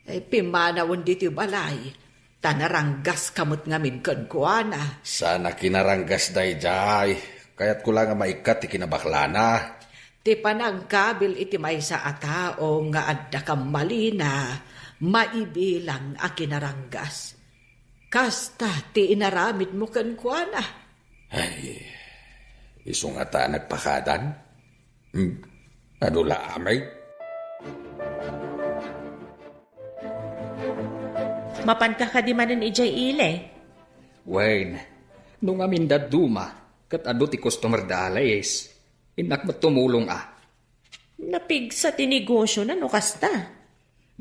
Ay, pimmanawen ditoy balay, ta naranggaska met ngamin kenkuana. Saan a kinaranggas daydiay. Kayatko la nga maikkat ti kinabaklana. Ti panangkabil iti maysa a tao nga adda kammalina, maibilang a kinaranggas. Kasta ti inaramidmo kenkuana. Ay, isu ngata a nagpakadan? Hmm, adu la amay? Mapanka kadi manen idiay ili? Wen, no ngamin dadduma, ket adu ti customer da alis. Innak met tumulong a. Napigsa ti negosio na no kasta.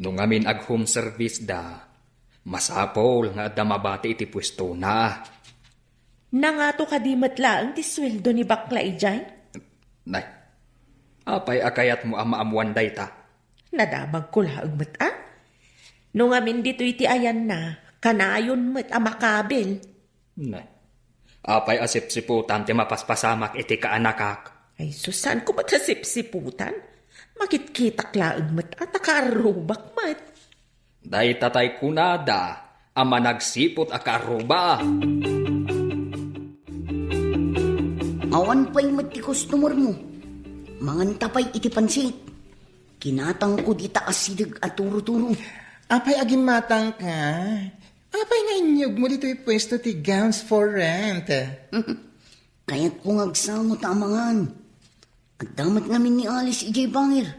No ngamin ag-home service da, masapul nga adda mabati iti puestona. Nangato kadi met laeng ti sueldo ni bakla idiay? Nay, apay a kayatmo a maammuan dayta? Nadamagko laeng met a. No ngamin ditoy ti ayanna, kanayon met a makabil. Ne. Apay a sipsiputan ti mapaspasamak iti kaanakak? Ay, sus, saanko met a sipsiputan? Makitkitak laeng met a ta kaarrubak met. Dayta tay kunada a managsiput a kaarruba. Awan pay met ti customer mo. Manganta pay iti pansit. Kinatangko dita asideg a turo-turo. Apay a gimmatangka? Apay nga inyegmo ditoy puesto ti gowns for rent? Kayatko nga agsango ta amangan. Adda met ngamin ni Alice idiay bangir.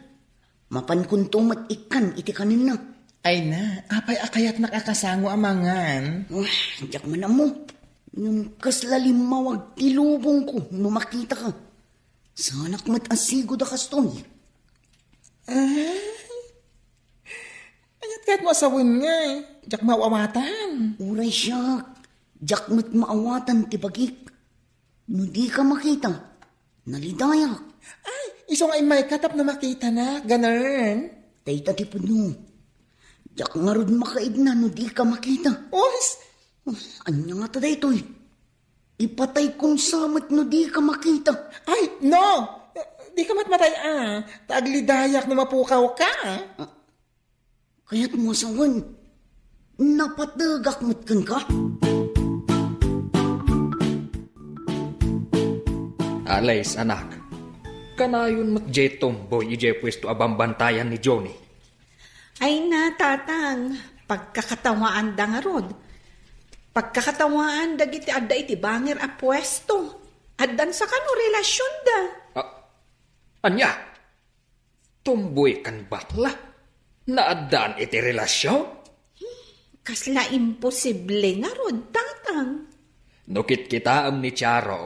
Mapankonto met ikkan iti kanenna. Ay na, apay a kayatnak a kasango amangan? Uy, diak man ammo. Ngem kasla limmawag ti lubongko no makitaka. Saanak met a sigud a kastoy. Ay, kayat-kayatmo a sawen ngay, diak maawatan. Uray siak, diak met maawatan ti bagik. No dika makita, nalidayak. Ay, isu nga immayka tapno makitana, ganern. Dayta ti pudno. Diak ngarud makaidna no dika makita. Os! Ania ngata daytoy? Ipatayko sa met no dika makita. Ay, no! Dika matmatay a. Ta aglidayak no mapukawka. Kayatmo a sawen, napategak met kenka? Alice, anak. Kanayon met diay tumboy idiay puesto a bambantayan ni Johnny. Ay na, tatang, pagkakatawaanda ngarud. Pagkakatawaan dagiti adda iti bangir a puesto. Addan sa kano relasionda. Ah, ania? Tumboy ken bakla? Naaddaan iti relasion? Kasla imposible ngarud, tatang. No kitkitaem ni Charo,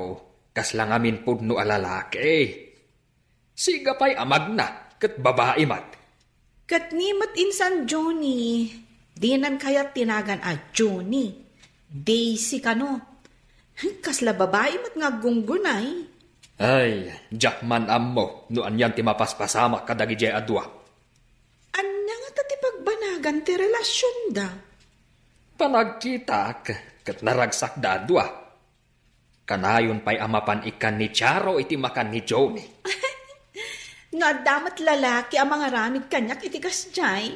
kasla ngamin pudno a lalaki. Siga pay a magna, ket babai met. Ket ni met insan Johnny, dinan kayat ti nagan a Johnny. Daisy kano. Kasla babai met nga aggunggunay. Ay, diak man ammo no anian ti mapaspasamak kadagijay a dua. Ania ngata ti pagbanagan ti relasionda? Panagkitak, ket naragsakda a dua. Kanayon pay a mapan ikkan ni Charo iti makan ni Johnny. No adda met lalaki a mangaramid kaniak iti kasjay,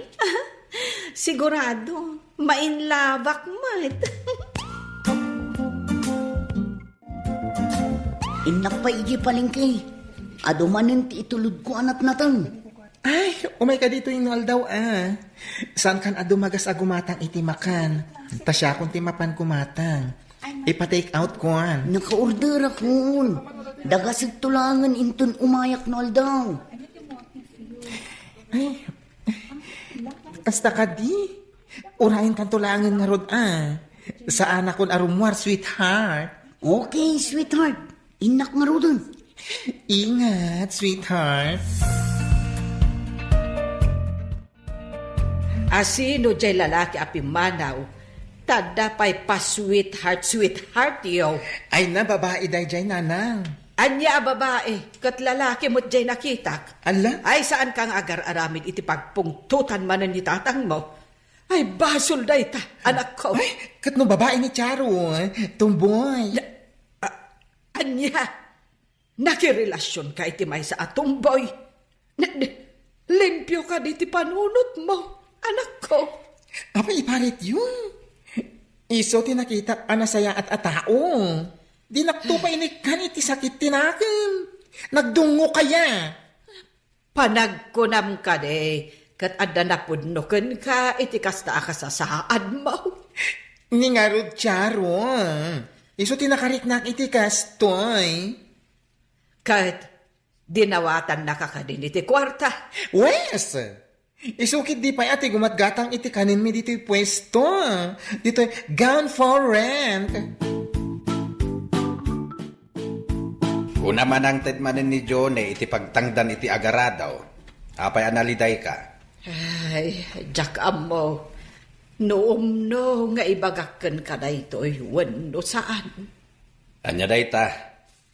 sigurado, mainlabak met. Innak pay idiay palengke. Adu manen ti itulodko a natnateng. Ay, umayka ditoy no aldaw, a. Saankan a dumagas a gumatang iti makan. Ta siakon ti mapan gumatang. Ipa-take out kuan. Nakaorderakon. Dagasek to laengen inton umayak no aldaw. Ay, kasta kadi. Urayenkanto laengen ngarud, a. Saanakon a rummuar, sweetheart. Okay, sweetheart. Innak ngaruden. Ingat, sweetheart. Asino jay lalaki a pimmanaw? Ta adda pay pa-sweetheart, sweetheart yo. Ay na, babai dayjay, nanang. Ania a babai? Ket lalaki met jay nakitak. Ala? Ay, saanka nga agar-aramid iti pagpungtotan manen ni tatangmo. Ay, basol dayta, anakko. Ay, ket no babai ni Charo, tomboy. Ya, a-, ania? Nakirelasionka iti maysa a tomboy? Ne, ne, limpio kadi ti panunotmo, anakko. Apay, iparityo? Isu ti nakitak a nasayaat a tao. Dinakto pay inikkan iti sakit ti nakem. Nagdungngok aya. Panagkunam kadi, ket adda napudno kenka iti kasta a kasasaadmo. Ni ngarud, Charo, isu ti nakariknak iti kastoy. Ket dinawatannaka kadin iti kuarta? Wes! Isu ketdi pay a ti gumatgatang iti kanenmi ditoy puesto, ditoy gown for rent. Kuna man nangted manen ni Johnny iti pagtangdan iti agarado. Apay a nalidayka? Ay, diak ammo no umno nga ibagak kenka daytoy wenno saan. Ania dayta?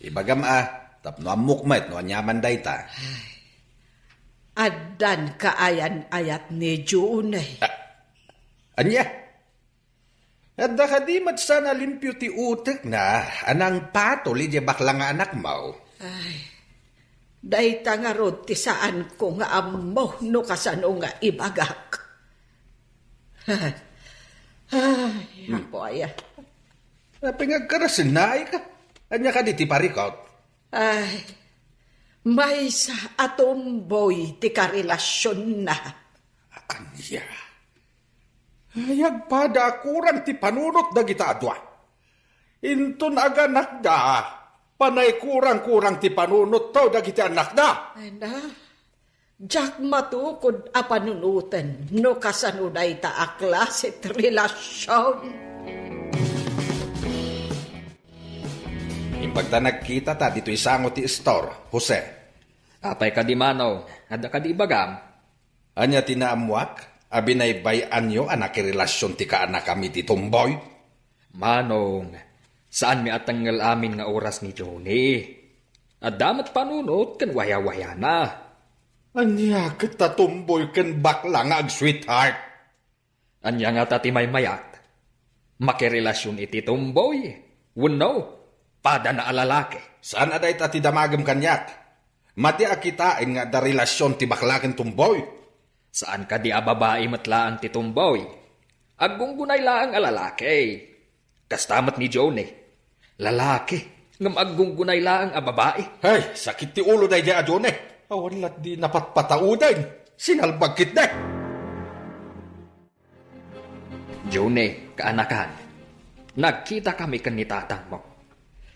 Ibagam a, tapno ammok met no aniaman dayta. Ay, addan kaayan-ayat ni Johnny. A-, ania? Adda kadi met saan a limpio ti utekna a nangpatol idiay bakla nga anakmo? Ay, dayta ngarud ti saanko nga ammo no kasano nga ibagak. Ay, apo aya. Apay nga agkarasennaayka? Ania kadi ti parikot? Ay, maysa a tomboy ti karelasionna. Ania? Ay, agpada a kurang ti panunot dagita a dua. Inton aganakda, panay kurang-kurang ti panunotto dagiti annakda. Ay na, diak matukod a panunoten no kasano dayta a klase ti relasion. Imbag ta nagkitata ditoy sango ti istor, Jose. Apay kadi, Manong? Adda kadi ibagam? Ania ti naammoak a binaybay-anyo a nakirelasion ti kaanakam iti tomboy? Manong, saanmi a tengngel amin nga oras ni Johnny. Adda met panunot ken wayawayana. Ania ket ta tomboy ken bakla nga ag-sweetheart? Ania ngata ti maymayat? Makirelasion iti tomboy wenno padana a lalaki? Saan a dayta ti damagem kaniak. Madi a kitaen nga adda relasion ti bakla ken tomboy. Saan kadi a babai met laeng ti tomboy? Aggunggunay laeng a lalaki. Kasta met ni Johnny. Lalaki, ngem aggunggunay laeng a babai. Hey, sakit ti ulo daydiay a Johnny. Awan lat di napatpatauden. Sinalbag ketdi. Johnny, kaanakan, nagkitakami ken ni tatangmo.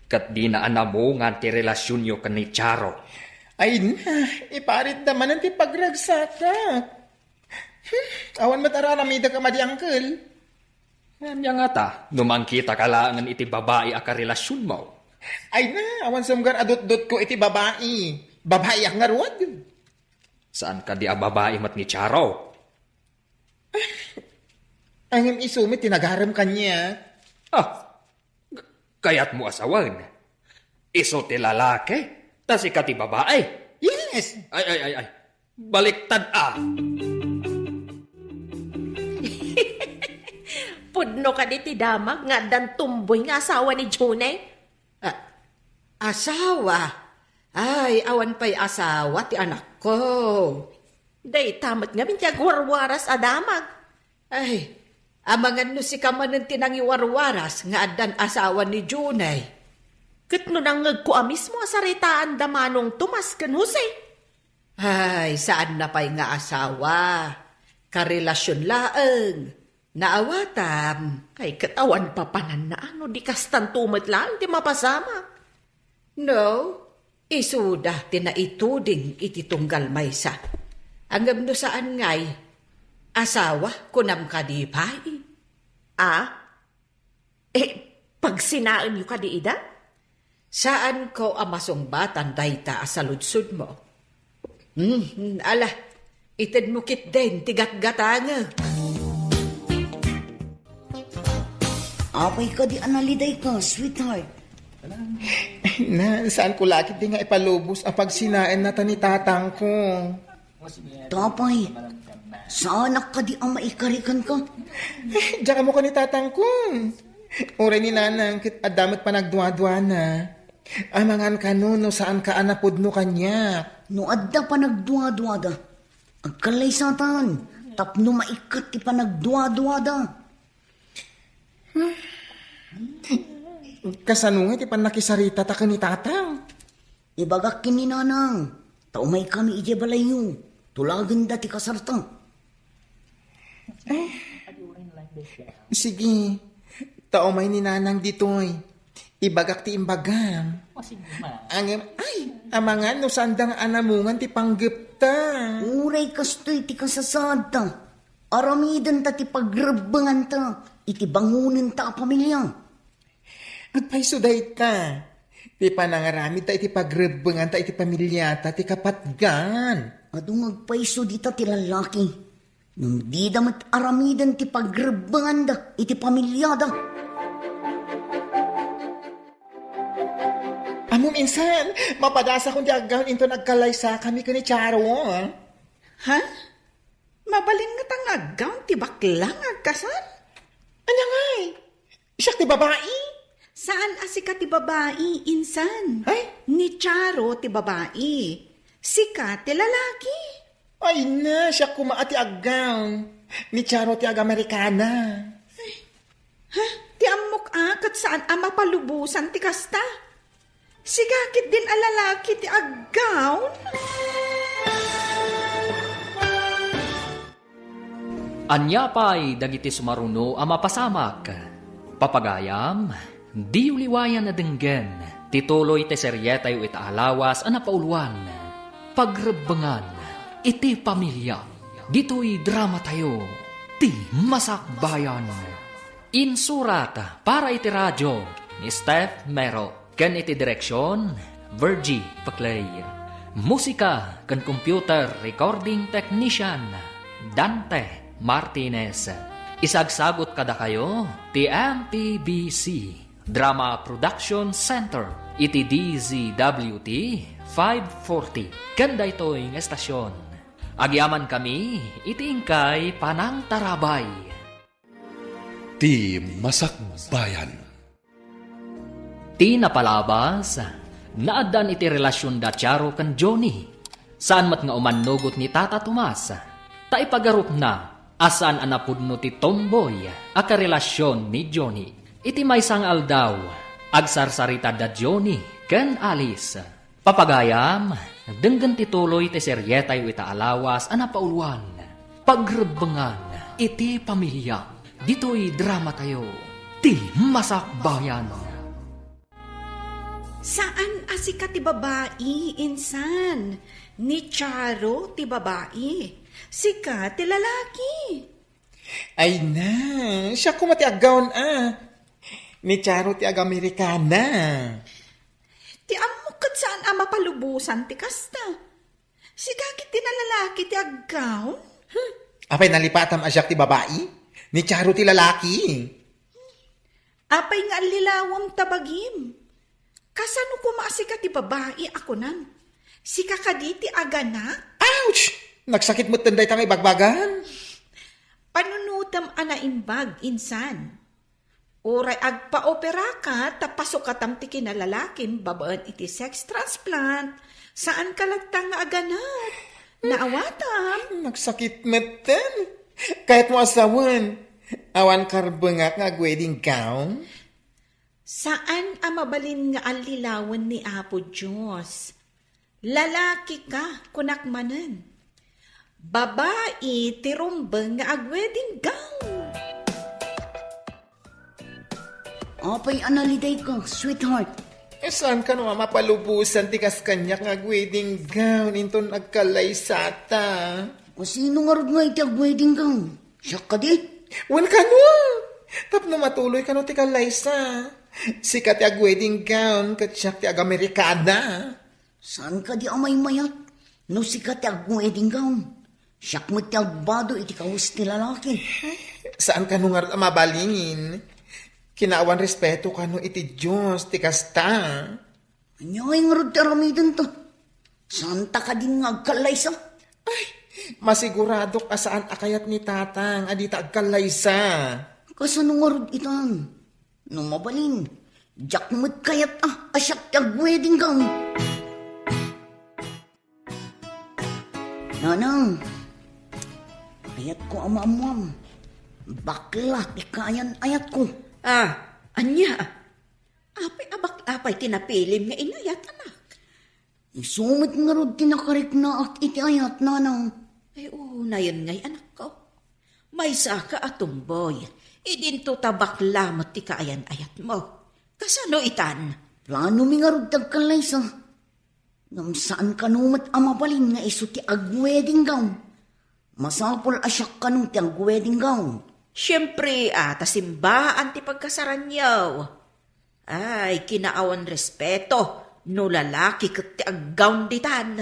Ket dina a namungan ti relasionyo ken ni Charo. Ay na, iparitda manen ti pagragsakak. Hmm, awan met ar-aramidek a madi, angkel. Ania ngata, no mangkitaka laengen iti babai a karelasionmo? Ay na, awan sumgar a dutdotko iti babai. Babaiak ngarud. Saan kadi a babai met ni Charo? Ay, ngem isu met ti nagarem kaniak. Ah, k-, Kayatmo a sawen? Isu ti lalaki, ta sika ti babai. Yes. Ay, ay, ay, ay. Baliktad a. Pudno kadi ti damag nga addan tomboy nga asawa ni Junay? Ah, asawa? Ay, awan pay asawa ti anakko. Dayta met ngamin ti agwarwaras a damag. Ay, amangan no sika manen ti nangiwarwaras nga addan asawa ni Junay. Ket no nangngegko a mismo a saritaanda Manong Tomas ken Jose. Ay, saanna pay nga asawa. Karelasion laeng. Naawatam. Ay, ket awan papananna no di kastanto met laeng ti mapasamak. No, isuda ti naituding iti tunggal maysa. Ngem no saan ngay, asawa, kunam kadi pay? A? Eh, pagsinaenyo kadi ida? Saanko a masungbatan dayta a saludsodmo. Hmm, ala, itedmo ketdin ti gatgatangek. Apay kadi a nalidayka, sweetheart? Na, saanko la ketdi nga ipalubos a pagsinaenna ta ni tatangko. Apay, saanak kadi a maikari kenka? Eh, diak ammo ken ni tatangko. Uray ni nanang ket adda met panagduaduana. Amangan kano no saanka a napudno kaniak. No adda panagduaduada, agkallaysatan tapno maikkat ti panagduaduada. Kasano nga ti pannakisaritata ken ni tatang? Ibagak ken ni nanang, ta umaykami idiay balayyo, tulagenda ti kasarta. Eh, sige, ta umay ni nanang ditoy. Ibagak ti imbagam. Ngem, ay, amangan no saanda nga anamongan ti panggepta. Uray kastoy ti kasasaadta, aramidenta ti pagrebbenganta iti bangonenta a pamilia. Agpayso dayta. Ti panangaramidta iti pagrebbenganta iti pamiliata ti kapatgan. Adu nga agpayso dita ti lallaki. Ngem dida met aramiden ti pagrebbenganda iti pamiliada. Ammom, insan, mapadasakon ti aggaon inton agkallaysakami ken ni Charo. Ha? Mabalin ngata nga aggaon ti bakla nga agkasar? Ania ngay? Siak ti babai? Saan a sika ti babai, insan. Ay? Ni Charo ti babai. Sika ti lalaki. Ay na, siak koma a ti aggaon. Ni Charo ti agamerikana. Ha? Ti ammok a, ket saan a mapalubosan ti kasta? Sika ketdin a lalaki ti aggaon? Ania pay dagiti sumaruno a mapasamak? Papagayam, diyo liwayan a denggen ti tuloy ti serietayo ita a lawas a napauluan, Pagrebbengan iti Pamilia. Ditoy dramatayo, ti Masakbayan. Insurat para iti radio ni Steph Mero. Ken iti direksion, Virgie Peclay. Musika ken computer recording technician, Dante Martinez. Isagsagut kadakayo ti M P B C Drama Production Center iti D Z W T five forty. Ken daytoy nga estasion, agyamankami iti inkay panangtarabay. Ti Masakbayan. Ti napalabas, naaddaan iti relasion da Charo ken Johnny. Saan met nga umannugot ni Tata Tomas, ta ipagarupna a saan a napudno ti tomboy a karelasion ni Johnny. Iti maysa nga aldaw, agsarsarita da Johnny ken Alice. Papagayam, denggen ti tuloy ti serietayo ita a lawas a napauluan, Pagrebbengan iti Pamilia. Ditoy dramatayo, ti Masakbayan. Saan a sika ti babai, insan. Ni Charo ti babai. Sika ti lalaki. Ay na, siak koma ti aggaon a. Ni Charo ti agamerikana. Ti ammok ket saan a mapalubosan ti kasta. Sika ketdin a lalaki ti aggaon. Hmm. Apay nalipatam a siak ti babai? Ni Charo ti lalaki. Apay nga allilawem ta bagim? Kasano koma a sika ti babai a kunam? Sika kadi ti aganak? Ouch! Nagsakit metten dayta nga ibagbagan. Panunotem a naimbag, insan. Uray agpaoperaka ta pasukatam ti kinalalakim babaen iti sex transplant. Saanka latta nga aganak. Naawatam. Nagsakit metten. Kayatmo a sawen, awan karbengak nga ag-wedding gown? Saan a mabalin nga allilawen ni Apo Dios. Lalaki ka, kunak manen. Babai ti rumbeng nga ag-wedding gown. Apay a nalidayka, sweetheart? Eh, saan kano a mapalubosan ti kas kaniak nga ag-wedding gown inton agkallaysata? O sino ngarud nga iti ag-wedding gown? Siak kadi? Wen kano? Tapno matuloy kano ti kallaysa. Sika ti ag-wedding gown, ket siak ti ag-Amerikana. Saan kadi a maymayat? No sika ti ag-wedding gown, siak met ti agbado iti kawes ti lalaki. Saan kano ngarud a mabalin? Kinaawan respeto kano iti Dios ti kasta. Ania ngay ngarud ti aramidenta? Saanta kadin nga agkallaysa? Ay, masiguradok a saan a kayat ni Tatang a dita agkallaysa. Kasano ngarud itan? No mabalin, diak met kayat a, a siak ti ag-wedding gown. Nanang, ayatko a maammuam. Bakla ti kaayan-ayatko. Ah, ania? Apay a bakla pay ti napilim nga inayat, anak? Isu met ngarud ti nakariknaak iti ayat, nanang. Ay, unayen ngay, anakko. Maysaka a tumboy, idinto ta bakla met ti kaayan-ayatmo. Kasano itan? Planomi ngarud ti agkallaysa. Ngem saan kano met a mabalin nga isu ti ag-wedding gown. Masapul a siak kano ti ag-wedding gown. Siempre, a, ta simbaan ti pagkasaranyo. Ay, kinaawan respeto no lalaki ket ti aggown ditan.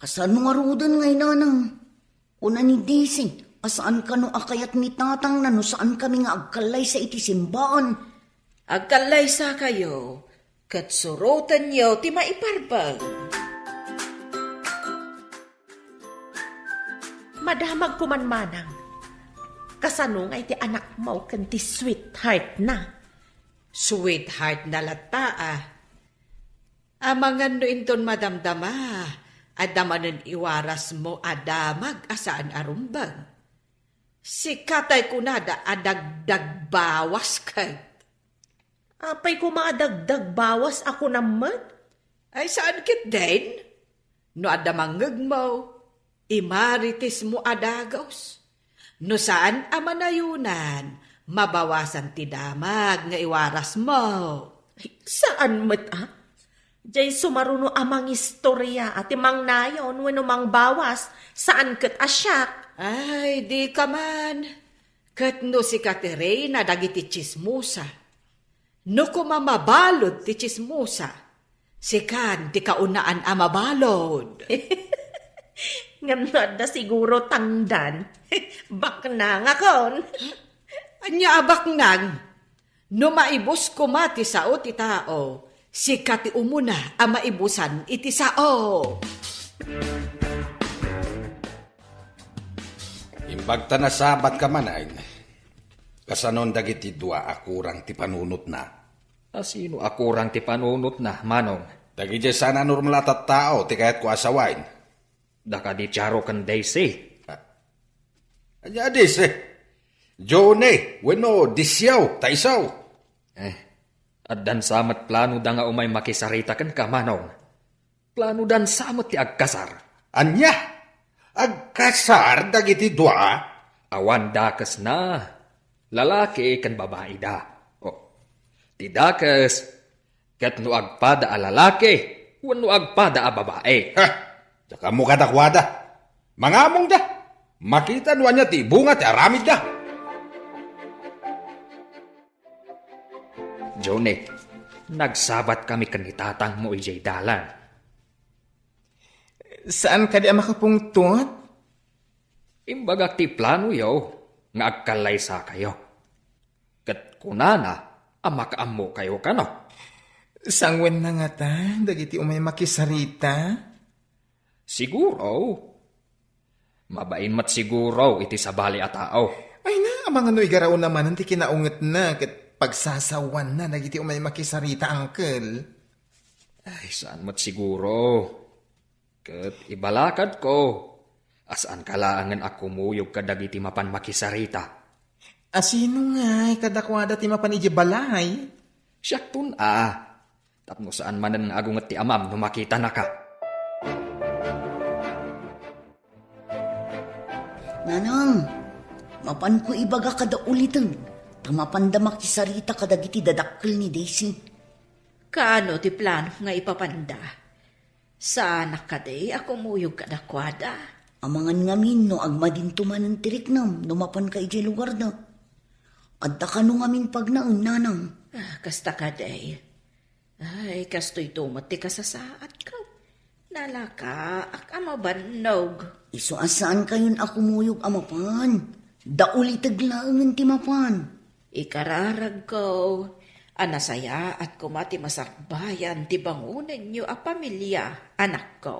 Kasano ngaruden ngay, nanang? Kuna ni Daisy a saan kano a kayat ni tatangna no saan kami nga agkallaysa iti simbaan. Agkallaysakayo, ket surotenyo ti maiparbeng. Madamag koman, manang. Kasano nga iti anakmo ken ti sweetheart na? Sweetheart na latta, a. Amangan no inton madamdama, adda manen iwarasmo a damag a saan a rumbeng. Sika tay kunada a dagdagbawas ket. Apay koma a dagdagbawas a kunam met? Ay, saan ketdin? No adda mangngegmo, imaritismo a dagus. No saan a manayonan, mabawasan ti damag nga iwarasmo. Ay, saan met, a? Jay sumaruno a mangistoria a ti mangnayon wenno mangbawas, saan ket a siak. Ay, dika man. Ket no sika ti reyna dagiti tsismosa, no koma mabalud ti tsismosa, sikan ti kaunaan a mabalud. Ngem no adda siguro tangdan, baknangakon. Ania a baknang? No maibus koma ti sao ti tao, sika ti umuna a maibusan iti sao. Imbag ta nasabatka manen, kasanon dagiti dua a kurang ti panunotna? A sino a kurang ti panunotna, manong? Dagidiay saan a normal a tattao ti kayatko a sawen. Da kadi Charo ken Daisy. Ania a Daisy? Johnny, wenno Disiaw, ta isu. Eh, addan sa met planoda nga umay makisarita kenka, manong. Planodan sa met ti agkasar. Ania? Agkasar dagiti dua? Awan dakesna. Lalaki ken babaida. Oh. Ti dakes, ket no agpada a lalaki, wenno agpada a babai. Ha! Diak ammo kadakuada. Mangamongda. Makita no ania ti ibunga ti aramidda. Johnny, nagsabat kami ken ni tatangmo idiay dalan. Saan kadi a makapungtot? Imbagak ti planoyo nga agkallaysakayo. Ket kunana, a makaammokayo kano. Sangoenna ngata dagiti umay makisarita? Siguro. Mabain met siguro iti sabali a tao. Ay na, amangan no igaraw na manen ti kinaungetna ket pagsasawanna dagiti umay makisarita, uncle. Ay, saan met siguro. Ket ibalakadko a saanka laengen a kumuyog kadagiti mapan makisarita. A sino ngay kadakuada ti mapan idiay balay? Siakton a. Tapno saan manen nga agunget ti amam no makitanaka. Nanang, mapanko ibaga kada uliten, ta mapanda makisarita kadagiti dadakkel ni Daisy. Kaano ti plano nga ipapanda? Saanak kadi a kumuyog kadakuada? Amangan ngamin no agmadinto manen ti riknam no mapanka idiay lugarda. Adda kano ngamin pagnaen, nanang? Ah, kasta kadi. Ay, kastoyto met ti kasasaadko. Nalakaak a mabannog. Isu a saankayon a kumuyog a mapan. Dauliteg laengen ti mapan. Ikararagko a nasayaat koma ti masakbayan ti bangonenyo a pamilia, anakko.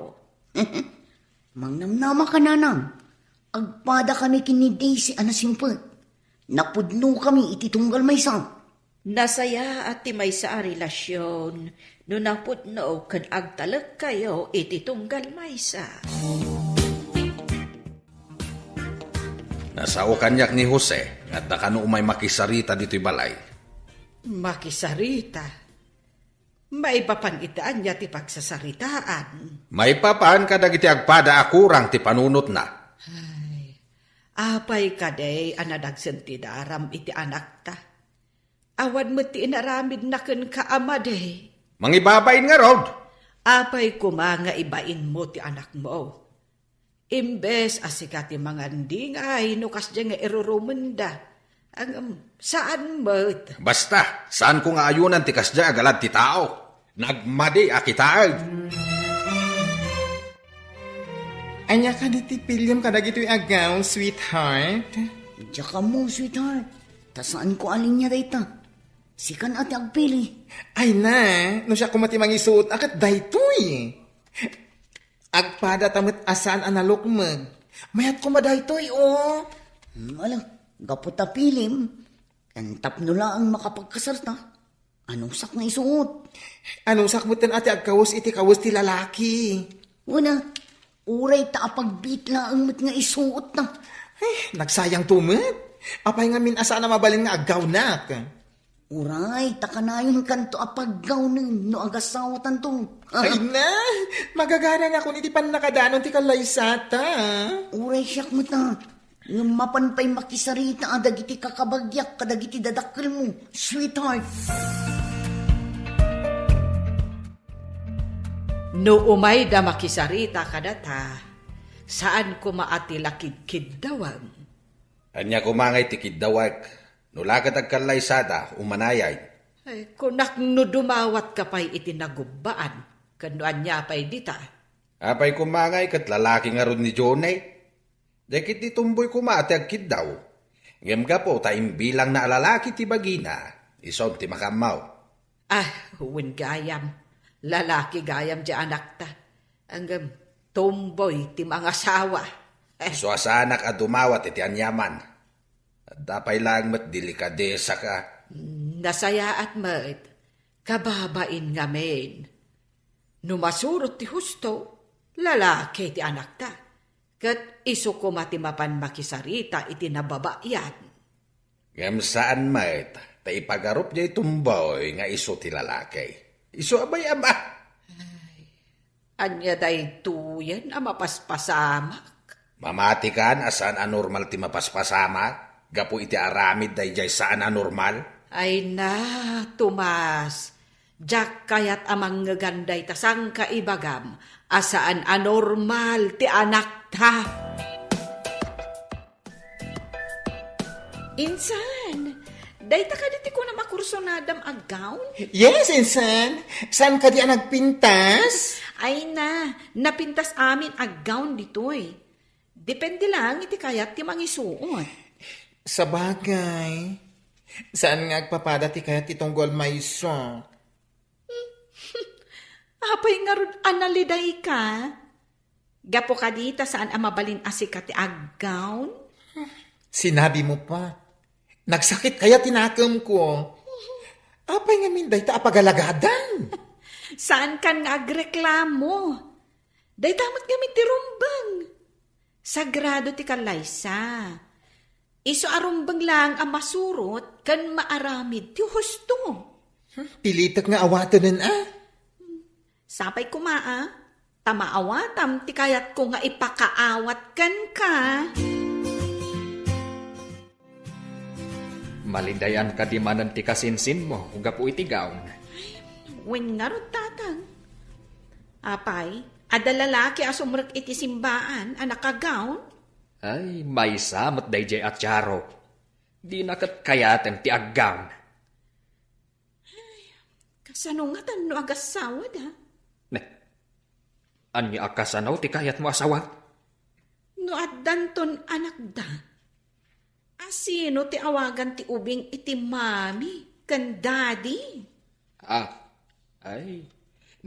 Mangnamnama ka, nanang. Agpada kami ken ni Daisy a nasimpet. Napudno kami iti tunggal maysa. Nasayaat ti maysa a relasion no napudno ken agtalekkayo iti tunggal maysa. Nasao kaniak ni Jose nga adda kano umay makisarita ditoy balay. Makisarita? Maipapan iti ania ti pagsasaritaan? Maipapan kadagiti agpada a kurang ti panunotna. Ay, apay kadi a nadagsen ti daram iti anakta? Awan met ti inaramidna kenka a madi. Mangibabain ngarud! Apay koma nga ibainmo ti anakmo? Imbes a sika ti mangandingay no kasdiay nga irurumenda. Ngem, saan met. Basta, saanko nga ayonan ti kasdiay a galad ti tao. Nagmadi a kitaen. Ania kadi ti piliem kadagitoy a gown, sweetheart? Diak ammo, sweetheart. Ta saanko a linia dayta. Sikan a ti agpili. Ay na, no siak koma ti mangisuot a ket daytoy. Agpadata met a saan a nalukmeg. Mayat koma daytoy, o. Hmm, ala, gapu ta pilim, ken tapno laeng makapagkasarta, anusak nga isuot? Anusak metten a ti agkawes iti kawes ti lalaki. Wen a, uray ta apagbiit laeng met nga isuotna. Ay, nagsayangto met. Apay ngamin a saan a mabalin nga aggawnak? Uray, ta kanayonkanto a paggawnen no agasawatanto. Ay na, magagaranakon iti pannakadanon ti kallaysata. Uray siak met a, ngem mapan pay makisarita a dagiti kakabagiak kadagiti dadakkelmo, sweetheart. No umayda makisarita kadata, saan koma a ti la kidkiddawem. Ania koma ngay ti kiddawek? No la ket agkallaysada, umanayay. Ay, kunak no dumawatka pay iti nagubbaan, ken no ania pay dita. Apay koma ngay ket lalaki ngarud ni Johnny? Dagiti tomboy koma ti agkiddaw. Ngem gapu ta imbilangna a lalaki ti bagina, isun ti makaammo. Ah, wen gayam. Lalaki gayam ti anakta. Ngem tomboy ti mangasawa. Eh. Isu a saanak a dumawat iti aniaman. Adda pay laeng met delikadesaka. Nasayaat met. Kababain ngamin. No masurot ti husto, lalaki ti anakta. Ket isu koma ti mapan makisarita iti nababayan. Ngem saan met, ta ipagarup diay tomboy nga isu ti lalaki. Isu a bay-am a. Ay, ania daytoyen a mapaspasamak? Mamatikan a saan a normal ti mapaspasamak gapu iti aramid daydiay saan a normal? Ay na, Tomas, diak kayat a mangngegan dayta sangkaibagam a saan a normal ti anakta. Insan, dayta kadi ti kunam a kursunadam a gown? Yes, insan. Saan kadi a nagpintas? Ay na, napintas amin a gown ditoy. Depende lang iti kayat ti mangisuot. Sabagay. Saan nga agpapada ti kayat ti tunggol maysa? Apay ngarud a nalidayka? Gapu kadi ta saan a mabalin a sika ti aggown? Sinabi mo pa. Nagsakit kaya ti nakemko. Apay ngamin dayta a pagalagadan? Saan kan nga agreklamo? Dayta met ngamin ti rumbeng. Sagrado ti kallaysa. Isu a rumbeng laeng a masurot ken maaramid ti husto. Pilitek nga awatenen a. Sapay koma a, ta maawatam ti kayatko nga ipakaawat kenka. Malidayan kadi manen ti kasinsinmo gapu iti gown. Wen ngarud, tatang. Apay, adda lalaki a sumrek iti simbaan a nakagown? Ay, maysa met daydiay a Charo. Dina ket kayatem ti aggown. Kasano ngatan no agassawada? Ne, ania a kasano ti kayatmo a sawa? No addanton anakda, asino ti awagan ti ubing iti mami ken daddy? Ah, ay,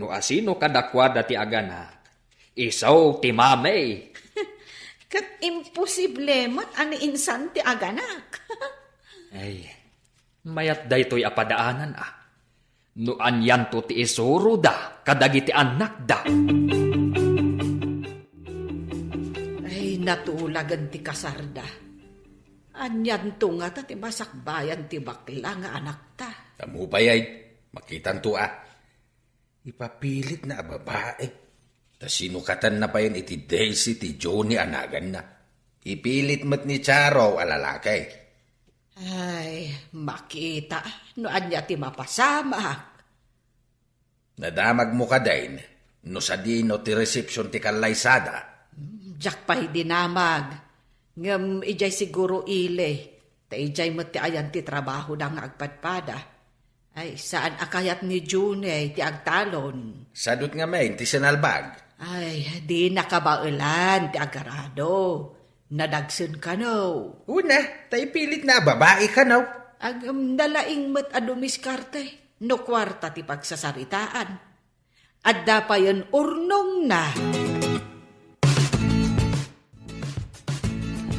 no asino kadakuada ti aganak, isu ti mami. Ket imposible met a ni insan ti aganak. Ay, mayat daytoy a padaanan a. No anianto ti isuroda kadagiti annakda. Ay, natulagen ti kasarda. Anianto ngata ti masakbayan ti bakla nga anakta? Ammo pay ay, makitanto a. Ipapilitna a babai. Ta sinukatanna payen iti Daisy ti Johnny a naganna. Ipilit met ni Charo a lalaki. Ay, makita no ania ti mapasamak. Nadamagmo kadin no sadino ti resepsion ti kallaysada? Diak pay dinamag. Ngem idiay siguro ili, ta idiay met ti ayan ti trabahoda nga agpadpada. Ay, saan a kayat ni June ti agtalon? Sadut ngamin ti sinalbag. Ay, dina kabaelan ti agarado. Nadagsen kano. Una, ta ipilitna a babai kano. Agem, nalaing met a dumiskarte no kuarta ti pagsasaritaan. Adda payen urnongna.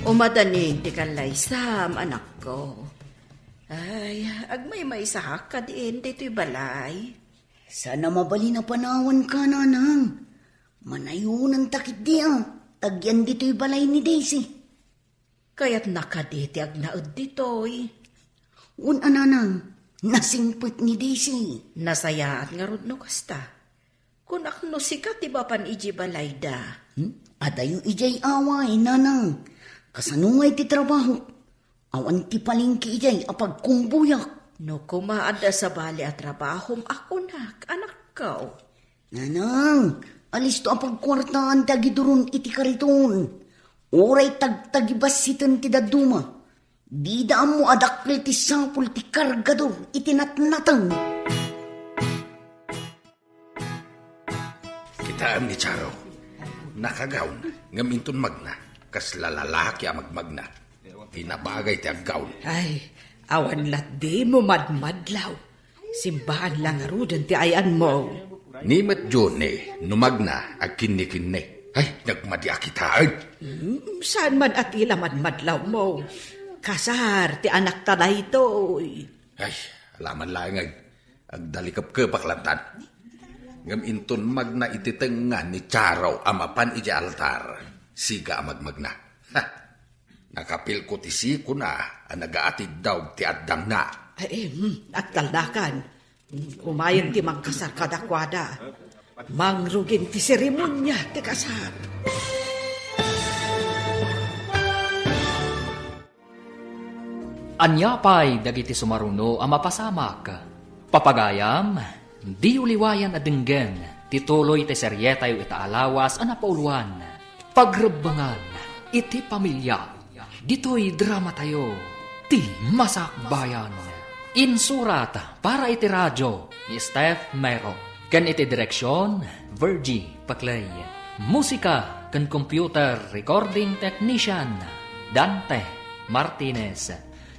Umadanin ti kallaysam, anakko. Ay, agmaymaysahak kadin ditoy balay. Saan a mabalin a panawanka, nanang. Manayonanta ketdi a, ta agyan ditoy balay ni Daisy. Kayatna kadi ti agnaed ditoy? Wen a, nanang, nasingpet ni Daisy. Nasayaat ngarud no kasta. Kunak no sika ti mapan idiay balayda. Hmm? Adayo idiay away, nanang. Kasano ngay ti trabaho? Awan ti palengke idiay a pagkumbuyak. No koma adda sabali a trabahom a kunak, anakko. Nanang, alisto a pagkuartaan ti agiduron iti kariton. Uray tagtagibassiten ti dadduma. Dida ammo a dakkel ti sapul ti kargador iti natnateng. Kitaem ni Charo. Nakagawn, ngem inton magna, kasla lalaki a magmagna. Ti nabagay ti aggawn. Ay, awan latdimo madmadlaw. Simbaan la ngaruden ti ayanmo. Ni met Johnny, no magna, agkinnikinni. Ay, nagmadi a kitaen. Hmm, saan man a ti la madmadlawmo? Kasar ti anakta daytoy. Ay, alaman laeng ay. Agdalikepkepak lantan. Ngem inton magna iti tengnga ni Charo a mapan iti altar, siga a magmagna. Ha! Nakapilko ti sikona a nagaatiddaw ti addangna. Ay, hmm, agtalnakan. Umayen ti mangkasar kadakuada. Mangrugin ti seremonia ti kasar. Ania pay dagiti sumaruno a mapasamak? Papagayam, diyo liwayan a denggen ti tuloy ti serietayo ita a lawas a napauluan, Pagrebbengan iti Pamilia. Ditoy dramatayo, Ti Masakbayan. Insurat para iti radio ni Steph Mero, ken iti direksion, Virgie Paclay. Musika ken computer recording technician, Dante Martinez.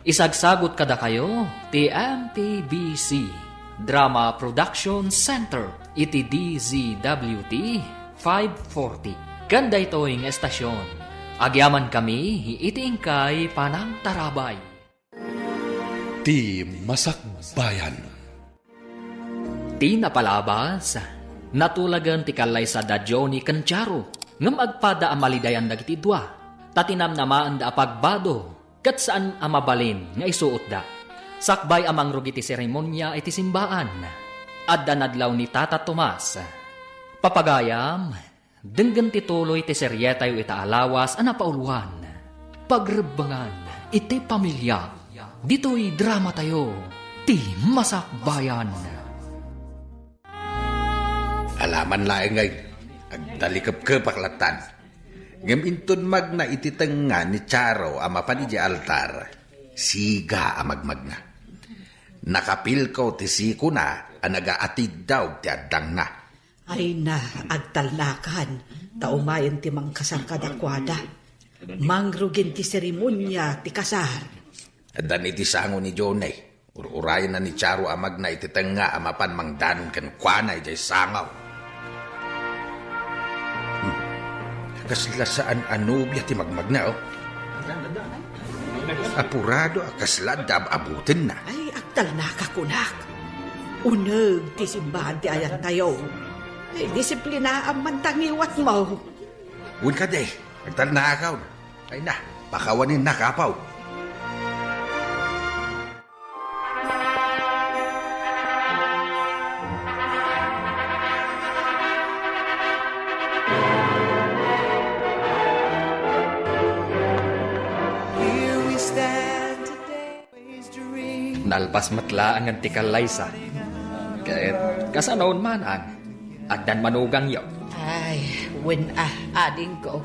Isagsagut kadakayo ti M P B C Drama Production Center iti D Z W T five forty. Ken daytoy nga estasyon, agyamankami iti inkay panangtarabay. Ti Masakbayan. Ti napalabas, natulagen ti kallaysa da Johnny ken Charo, ngem agpada a malidayan dagiti dua, ta tinamnamaenda a pagbado ket saan a mabalin nga isuotda. Sakbay a mangrugi ti seremonia iti simbaan, adda nadlaw ni Tata Tomas. Papagayam, denggen ti tuloy ti serietayo ita a lawas a napauluan, Pagrebbengan iti Pamilia. Ditoy dramatayo, Ti Masakbayan. Alaman laeng ngay, agtalikepkepak lattan. Ngem inton magna iti tengnga ni Charo a mapan idiay altar, siga a magmagna. Nakapilko ti sikona a nagaatiddaw ti addangna. Ay na, agtalnakan, ta umayen ti mangkasar kadakuada. Mangrugin ti seremonia ti kasar. Addan iti sango ni Johnny. Ur-urayenna ni Charo a magna iti tengnga a mapan mangdanon kenkuana idiay sango. Hmm. Kasla saan a nobia ti magmagna, oh. Apurado a kasla adda ab-abutenna. Ay, agtalnaka kunak. Uneg ti simbaan ti ayantayo. Ay, disiplinaam man ta ngiwatmo. Wen kadi, agtalnakaon. Ay na, pakawanennak, apo. Nalpas met laengen ti kallaysa. Ket kasano manang? Addan manugangyo? Ay, wen a, adingko.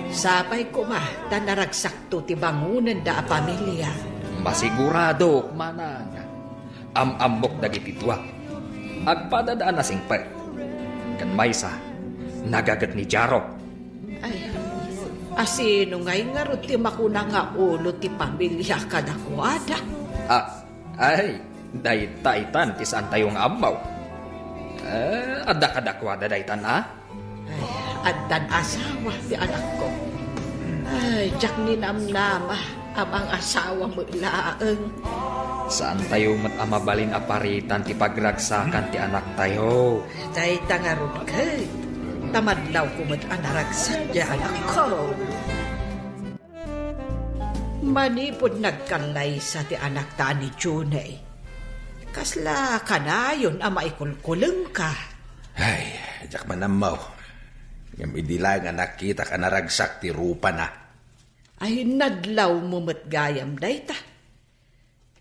Sapay koma ta naragsakto ti bangonenda a pamilia. Masiguradok, manang. Am-ammok dagiti dua. Agpadada a nasingpet. Ken maysa, nagaget ni Jaro. Ay, asino ngay ngarud ti makuna nga ulo ti pamilia kadakuada? Ah, ay, dayta itan ti saantayo nga ammo. Eh, adda kadakuada daytan, a? Ay, addan asawa ti anakko. Ay, diak ninamnama a mangasawa met laeng. Saantayo met a mabalin a paritan ti pagragsakan ti anaktayo. Dayta ngarud ket, ta madlawko met a naragsak ti anakko. Manipud nagkallaysa ti anakta a ni Junay, kasla kanayon a maikulkulengka? Ay, diak man ammo. Ngem idi laeng a nakitak a naragsak ti rupana. Ay, nadlawmo met gayam dayta.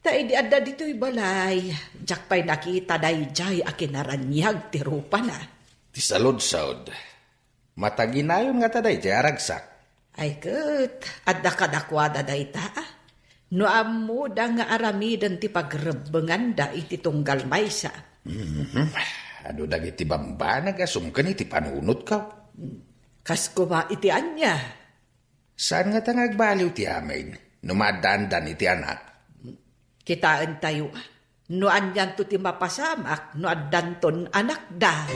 Ta idi adda ditoy balay, diak pay nakita daydiay a kinaraniag ti rupana. Ti saludsod, mataginayon ngata daydiay a ragsak? Ay ket, adda kadakuada dayta, a? No ammoda nga aramiden ti pagrebbenganda iti tunggal maysa. Mhm. Adu dagiti bambanag a sumken iti panunotko. Kas koma iti ania? Saan ngata nga agbaliw ti amin no maaddaandan iti anak? Kitaentayo, a? No anianto ti mapasamak no addanton anakda.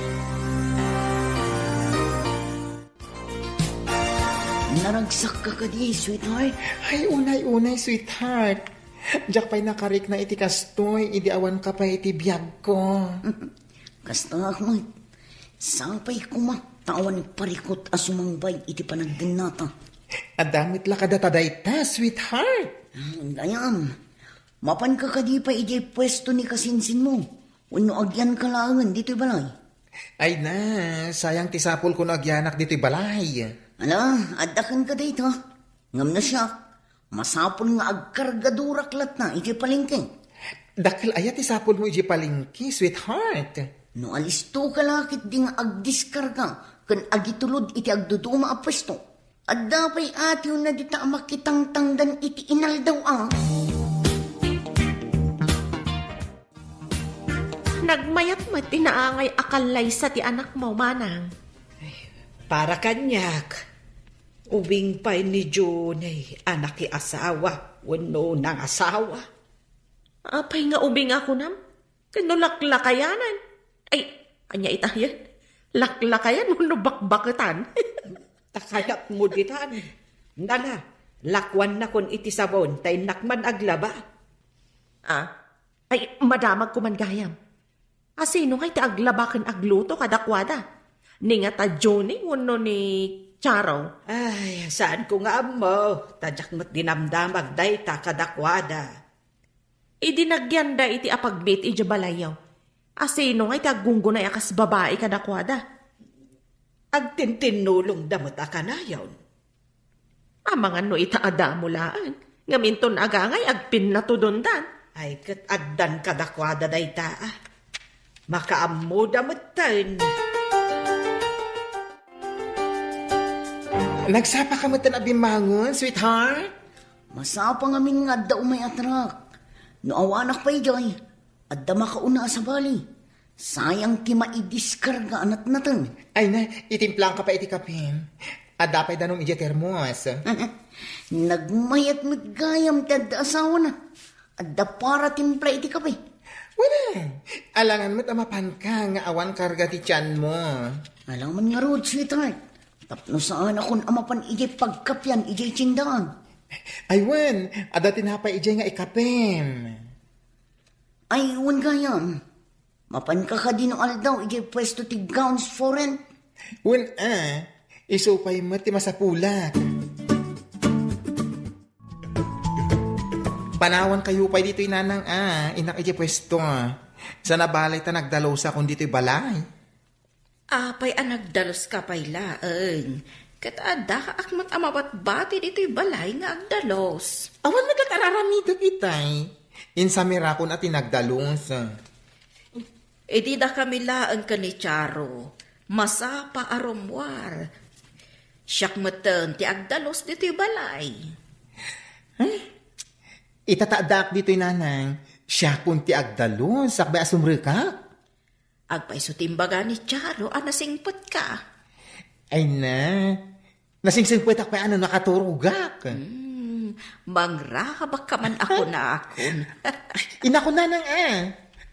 Naragsakka kadi, sweetheart? Ay, unay-unay, sweetheart. Diak pay nakarikna iti kastoy, idi awanka pay iti biagko. Kasta, Ahmed. Sapay koma ta awan parikut a sumangbay iti panagdennata. Adda met la kadata dayta, sweetheart. Ah, gayam. Mapanka kadi pay idiay puesto ni kasinsinmo? Wenno agyanka laengen ditoy balay? Ay na, sayang ti sapulko no agyanak ditoy balay. Ala, adda kenka dayta. Ngem no siak, masapul nga agkargadurak latta iti palengke. Dakkel aya ti sapulmo iti palengke, sweetheart? No alistoka la ketdi nga agdiskarga ken agitulod iti agduduma a puesto, adda pay atiwna dita a makitangtangdan iti inaldaw a. Nagmayat met ti naangay a kallaysa ti anakmo, manang. Ay, para kaniak, ubing pay ni Junay a nakiasawa. wenno nangasawa. Apay nga ubing a kunam? Ken no laklakayanan? Ay, ania ita yen? Laklakayan wenno bakbaketan? Ta kayatmo ditan. Nala, lakuannakon iti sabon ta innak man aglaba. Ah, ay, madamagko man gayam. A sino ngay ti aglaba ken agluto kadakuada? Ni nga ta Johnny wenno ni Charo? Ay, saanko nga ammo. Ta diak met dinamdamag dayta kadakuada. Idi nagyanda iti apagbiit idiay balayyo, a sino ngay ti aggunggunay a kas babai kadakuada? Agtintinnulongda met a kanayon. Amangan no ita a damo laeng, ngem inton agangay agpinnatudondan. Ay, ket addan kadakuada dayta, ah. Makaammoda metten. Nagsapa ka metten a bimmangon, sweetheart? Masapa ngamin nga adda umay a truck. No awanak pay jay, adda makauna a sabali. Sayang ti maidiskarga a natnateng. Ay na, itimplang ka pa iti kapim. Adda pay danum idiay termos. Nagmayat met gayam ti adda asawana. Adda para timpla iti kape. Wala. Alangan met a mapanka nga awan karga ti tianmo. Alangan ngarud, sweetheart. Tapno saanakon a mapan idiay pagkapian idiay tiendaan. Ay wen, adda tinapay idiay nga ikapim. Ay, wen gayam. Mapanka kadi no aldaw idiay puesto ti Gowns for Rent? Wen a, isu pay met ti masapulak. Panawankayo pay ditoy nanang a, innak idiay puesto. Sana balay ta nagdalosakon ditoy balay. Apay a nagdalos ka pay laeng? Ket adda ak met a mabatbati ditoy balay nga agdalos. Awan met la kararamidek itay. Insamirakon a ti nagdalos. Idi dakami laeng ken ni Charo, masapa a rummuar. Siak metten ti agdalos ditoy balay. Eh? Ita ta addaak ditoy, nanang. Siakon ti agdalos, sakbay a sumrekak. Agpayso ti imbaga ni Charo a nasingpetka. Ay na, nasingsingpetak pay a no nakaturogak. Hmm, mangrabak ka man a kunakon. Inako, nanang a.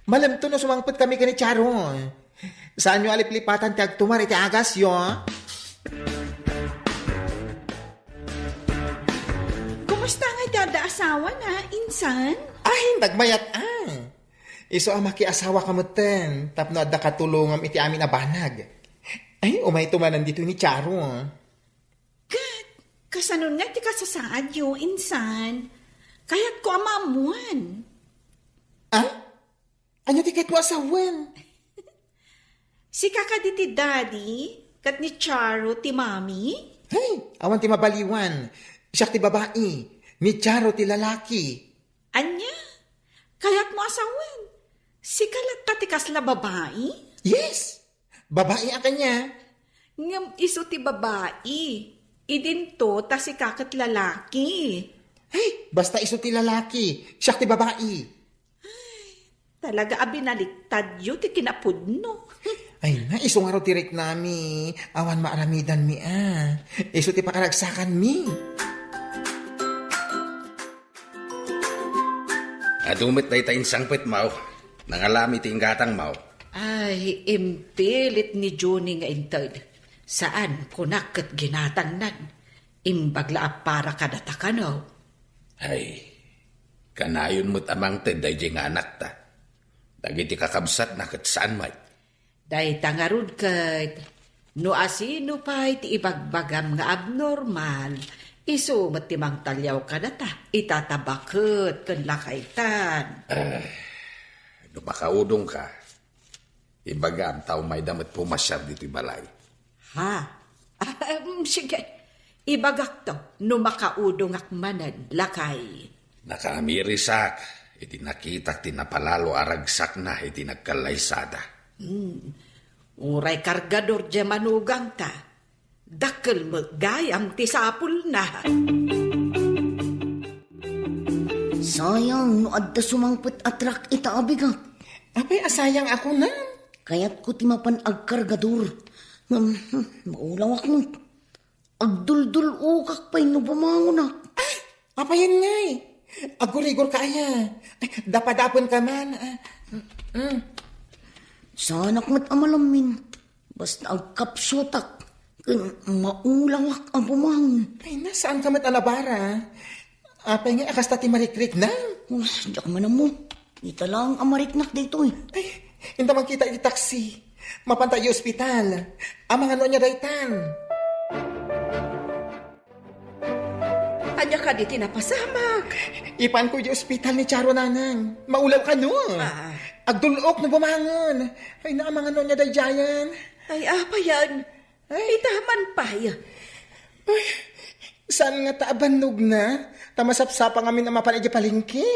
Malemto no sumangpet kami ken ni Charo. Saanyo a liplipatan ti agtumar iti agasyo. Kumusta ngay ti adda asawana, insan? Ay, nagmayat a. Isu a makiasawa ka metten, tapno adda katulongam iti amin a banag. Ay, umayto manen ditoy ni Charo. Ket, kasanon nga ti kasasaadyo, insan? Kayatko a maammuan. Ah? Ania ti kayatmo a sawen? Sika kadi ti daddy, ket ni Charo ti mami? Hey, awan ti mabaliwan. Siak ti babai, ni Charo ti lalaki. Ania? Kayatmo a sawen? Sika latta ti kasla babai? Yes! Babai a kaniak. Ngem isu ti babai. Idinto ta sika ket lalaki. Ay, basta isu ti lalaki, siak ti babai. Talaga a binaliktadyo ti kinapudno. Ay na, isu ngarud ti riknami. Awan maaramidanmi a. Isu ti pakaragsakanmi. Adu met dayta insangpetmo. Nangalami ti inggatangmo. Ay, impilit ni Johnny nga inted. Saan, kunak ket ginatangnan. Imbag la a para kadata kano. Ay, kanayon met a mangted daydiay nga anakta. Dagiti kakabsatna ket saan met. Dayta ngarud ket, no asino pay ti ibagbagam nga abnormal, isu met ti mangtaliaw kadata, ita ta baket ken lakaytan. Ah, no makaudongka, ibagam ta umayda met pumasiar ditoy balay. Ha? Ah, em, sige. Ibagakto no makaudongak manen, lakay. Nakaamirisak iti nakitak ti napalalo a ragsakna iti nagkallaysada. Hmm. Uray kargador diay manugangta, dakkel met gayam ti sapulna. Sayang no adda sumangpet a truck ita a bigak. Apay a sayang a kunam? Kayatko ti mapan agkargador. Ngem, hmm, maulawak met. Agduldul-okak pay no bumangonak. Ay, apayen ngay? Agurigor ka aya. Ay, dapadapen ka man. Ah, mm, mm. Saanak met a malammin. Basta agkapsutak, ken maulawak a bumangon. Ay, na, saan ka met a nabara? Apay nga a kasta ti marikriknam? Us, diak man ammo. Ita laeng a mariknak daytoy. Ay, inta mankita iti taksi. Mapantayo ospital. Amangan no ania daytan. Ania kadi ti napasamak? Ipanko iti ospital ni Charo, nanang. Maulaw kano. Ah. Agdul-ok no bumangon. Ay, naamangan no ania daydiayen. Ay, apayan. Ay. Ita man pay. Ay, saan nga ta abannogna? Ta masapsapa ngamin a mapan iti palengke.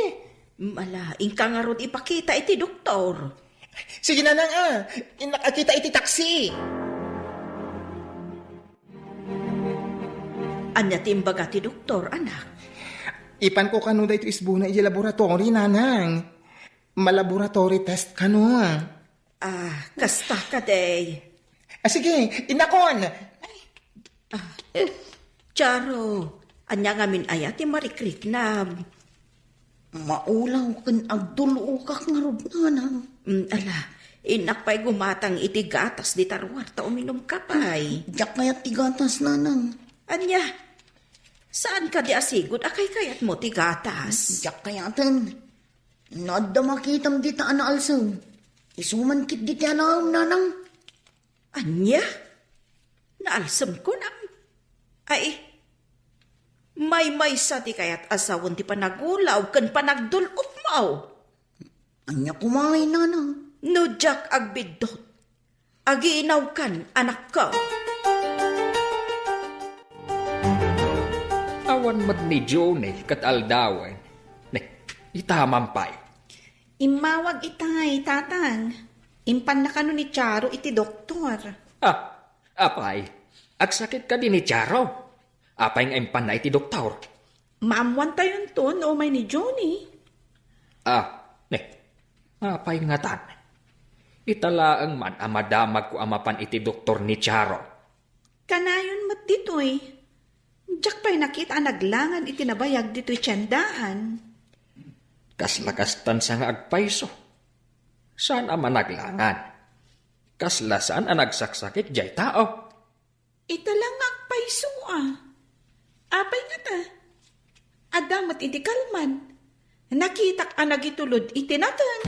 Mala, inka ngarud ipakita iti doktor. Sige, nanang, ah. Innak a kita iti taksi. Ania ti imbaga ti doktor, anak? Ipanko kano daytoy isbuna iti laboratory, nanang. Ma-laboratory test kano. Ah, kasta kadi. Ah, sige, innakon. Ah, eh, Charo, ania ngamin aya ti marikriknam? Maulaw ken agdul-okak ngarud, nanang. Mm, ala, innak pay gumatang iti gatas dita ruar ta uminumka pay. Diak kayat ti gatas, nanang. Ania? Saan kadi a sigud a kaykayatmo ti gatas? Diak kayaten. No adda makitam dita a naalsem, isu man ketdi ti alaem, nanang. Ania? Naalsem kunam? Ay, maymaysa ti kayat a sawen ti panagulaw ken panagdul-okmo. Ania koma ngay, nanang? No diak agbiddut, aginawkan, anakko. Awan met ni Johnny ket aldawen. Ne, ita man pay. Immawag itay, tatang. Impanna kano ni Charo iti doktor. Ah, apay, agsakit kadi ni Charo? Apay nga impanna iti doktor? Maammuantayonto no umay ni Johnny. Ah, ne. Apay ngatan? Ita laeng man a madamagko a mapan iti doktor ni Charo. Kanayon met ditoy. Diak pay nakita a naglangan iti nabayag ditoy tiendaan. Kasla kastan sa nga agpayso. Saan a managlangan? Kasla saan a nagsaksakit jay tao? Ita la nga agpayso a. Apay ngata? Adda met iti kalman. Nakitak a nagitulod iti nateng.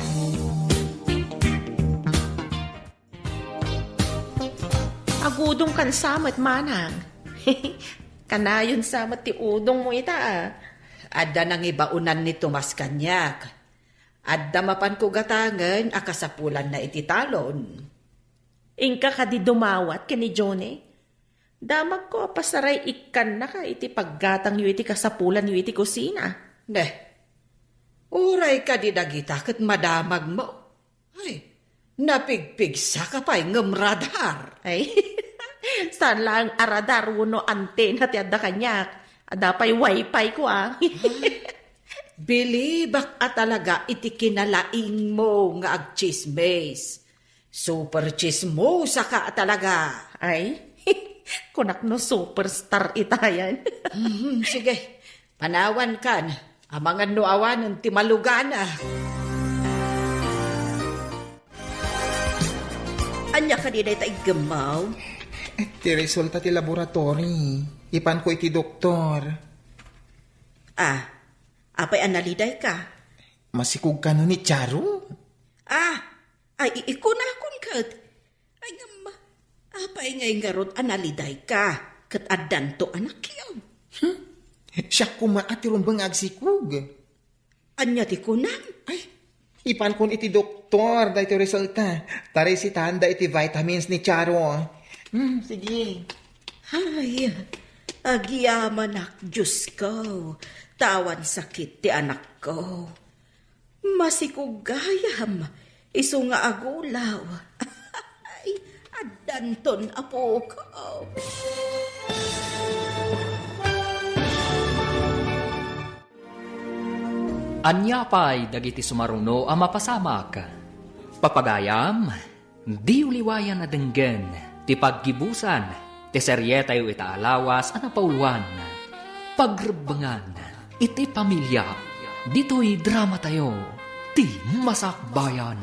Agudongkan sa met, manang. Kanayon sa met ti udongmo ita, a. Adda nangibaonan ni Tomas kaniak. Adda mapanko gatangen a kasapulanna iti talon. Inka kadi dumawat ken ni Johnny? Damagko a pasaray ikkannaka iti paggatangyo iti kasapulanyo iti kusina. Ne, uray kadi dagita ket madamagmo. Ay, napigpigsaka pay ngem radar. Ay, saan laeng a radar wenno antena ti adda kaniak. Adda pay wifi ko, a. Ay, bilibak a talaga iti kinalaingmo nga agtsismis. Super tsismosa ka talaga. Ay, kunak no superstar itayan. Mhm, sige, panawan kan. Amangan no awanen ti malugana. Ania kadi dayta iggemmaw? Ti resulta ti laboratory. Ipanko iti doktor. Ah, apay a naliday ka? Masikog kano ni Charo? Ah, ay, i-, ikunakon ket. Ay, ngem, apay ngay ngarud a naliday ka? Ket addanto anakyo. Hmm? Siak koma a ti rumbeng nga agsikog. Ania ti kunam? Ay, ipankon iti doktor daytoy resulta. Ta resitaanda iti vitamins ni Charo. Hmm, sige. Ay, agyamanak, Diosko. Tawan sakit ti anakko. Masikog gayam, isu nga agulaw. Ay, addanton, apok. Ania pay dagiti sumaruno a mapasamak? Papagayam, diyo liwayan a denggen ti paggibusan ti serietayo ita a lawas a napauluan, Pagrebbengan iti Pamilia. Ditoy dramatayo, ti Masakbayan.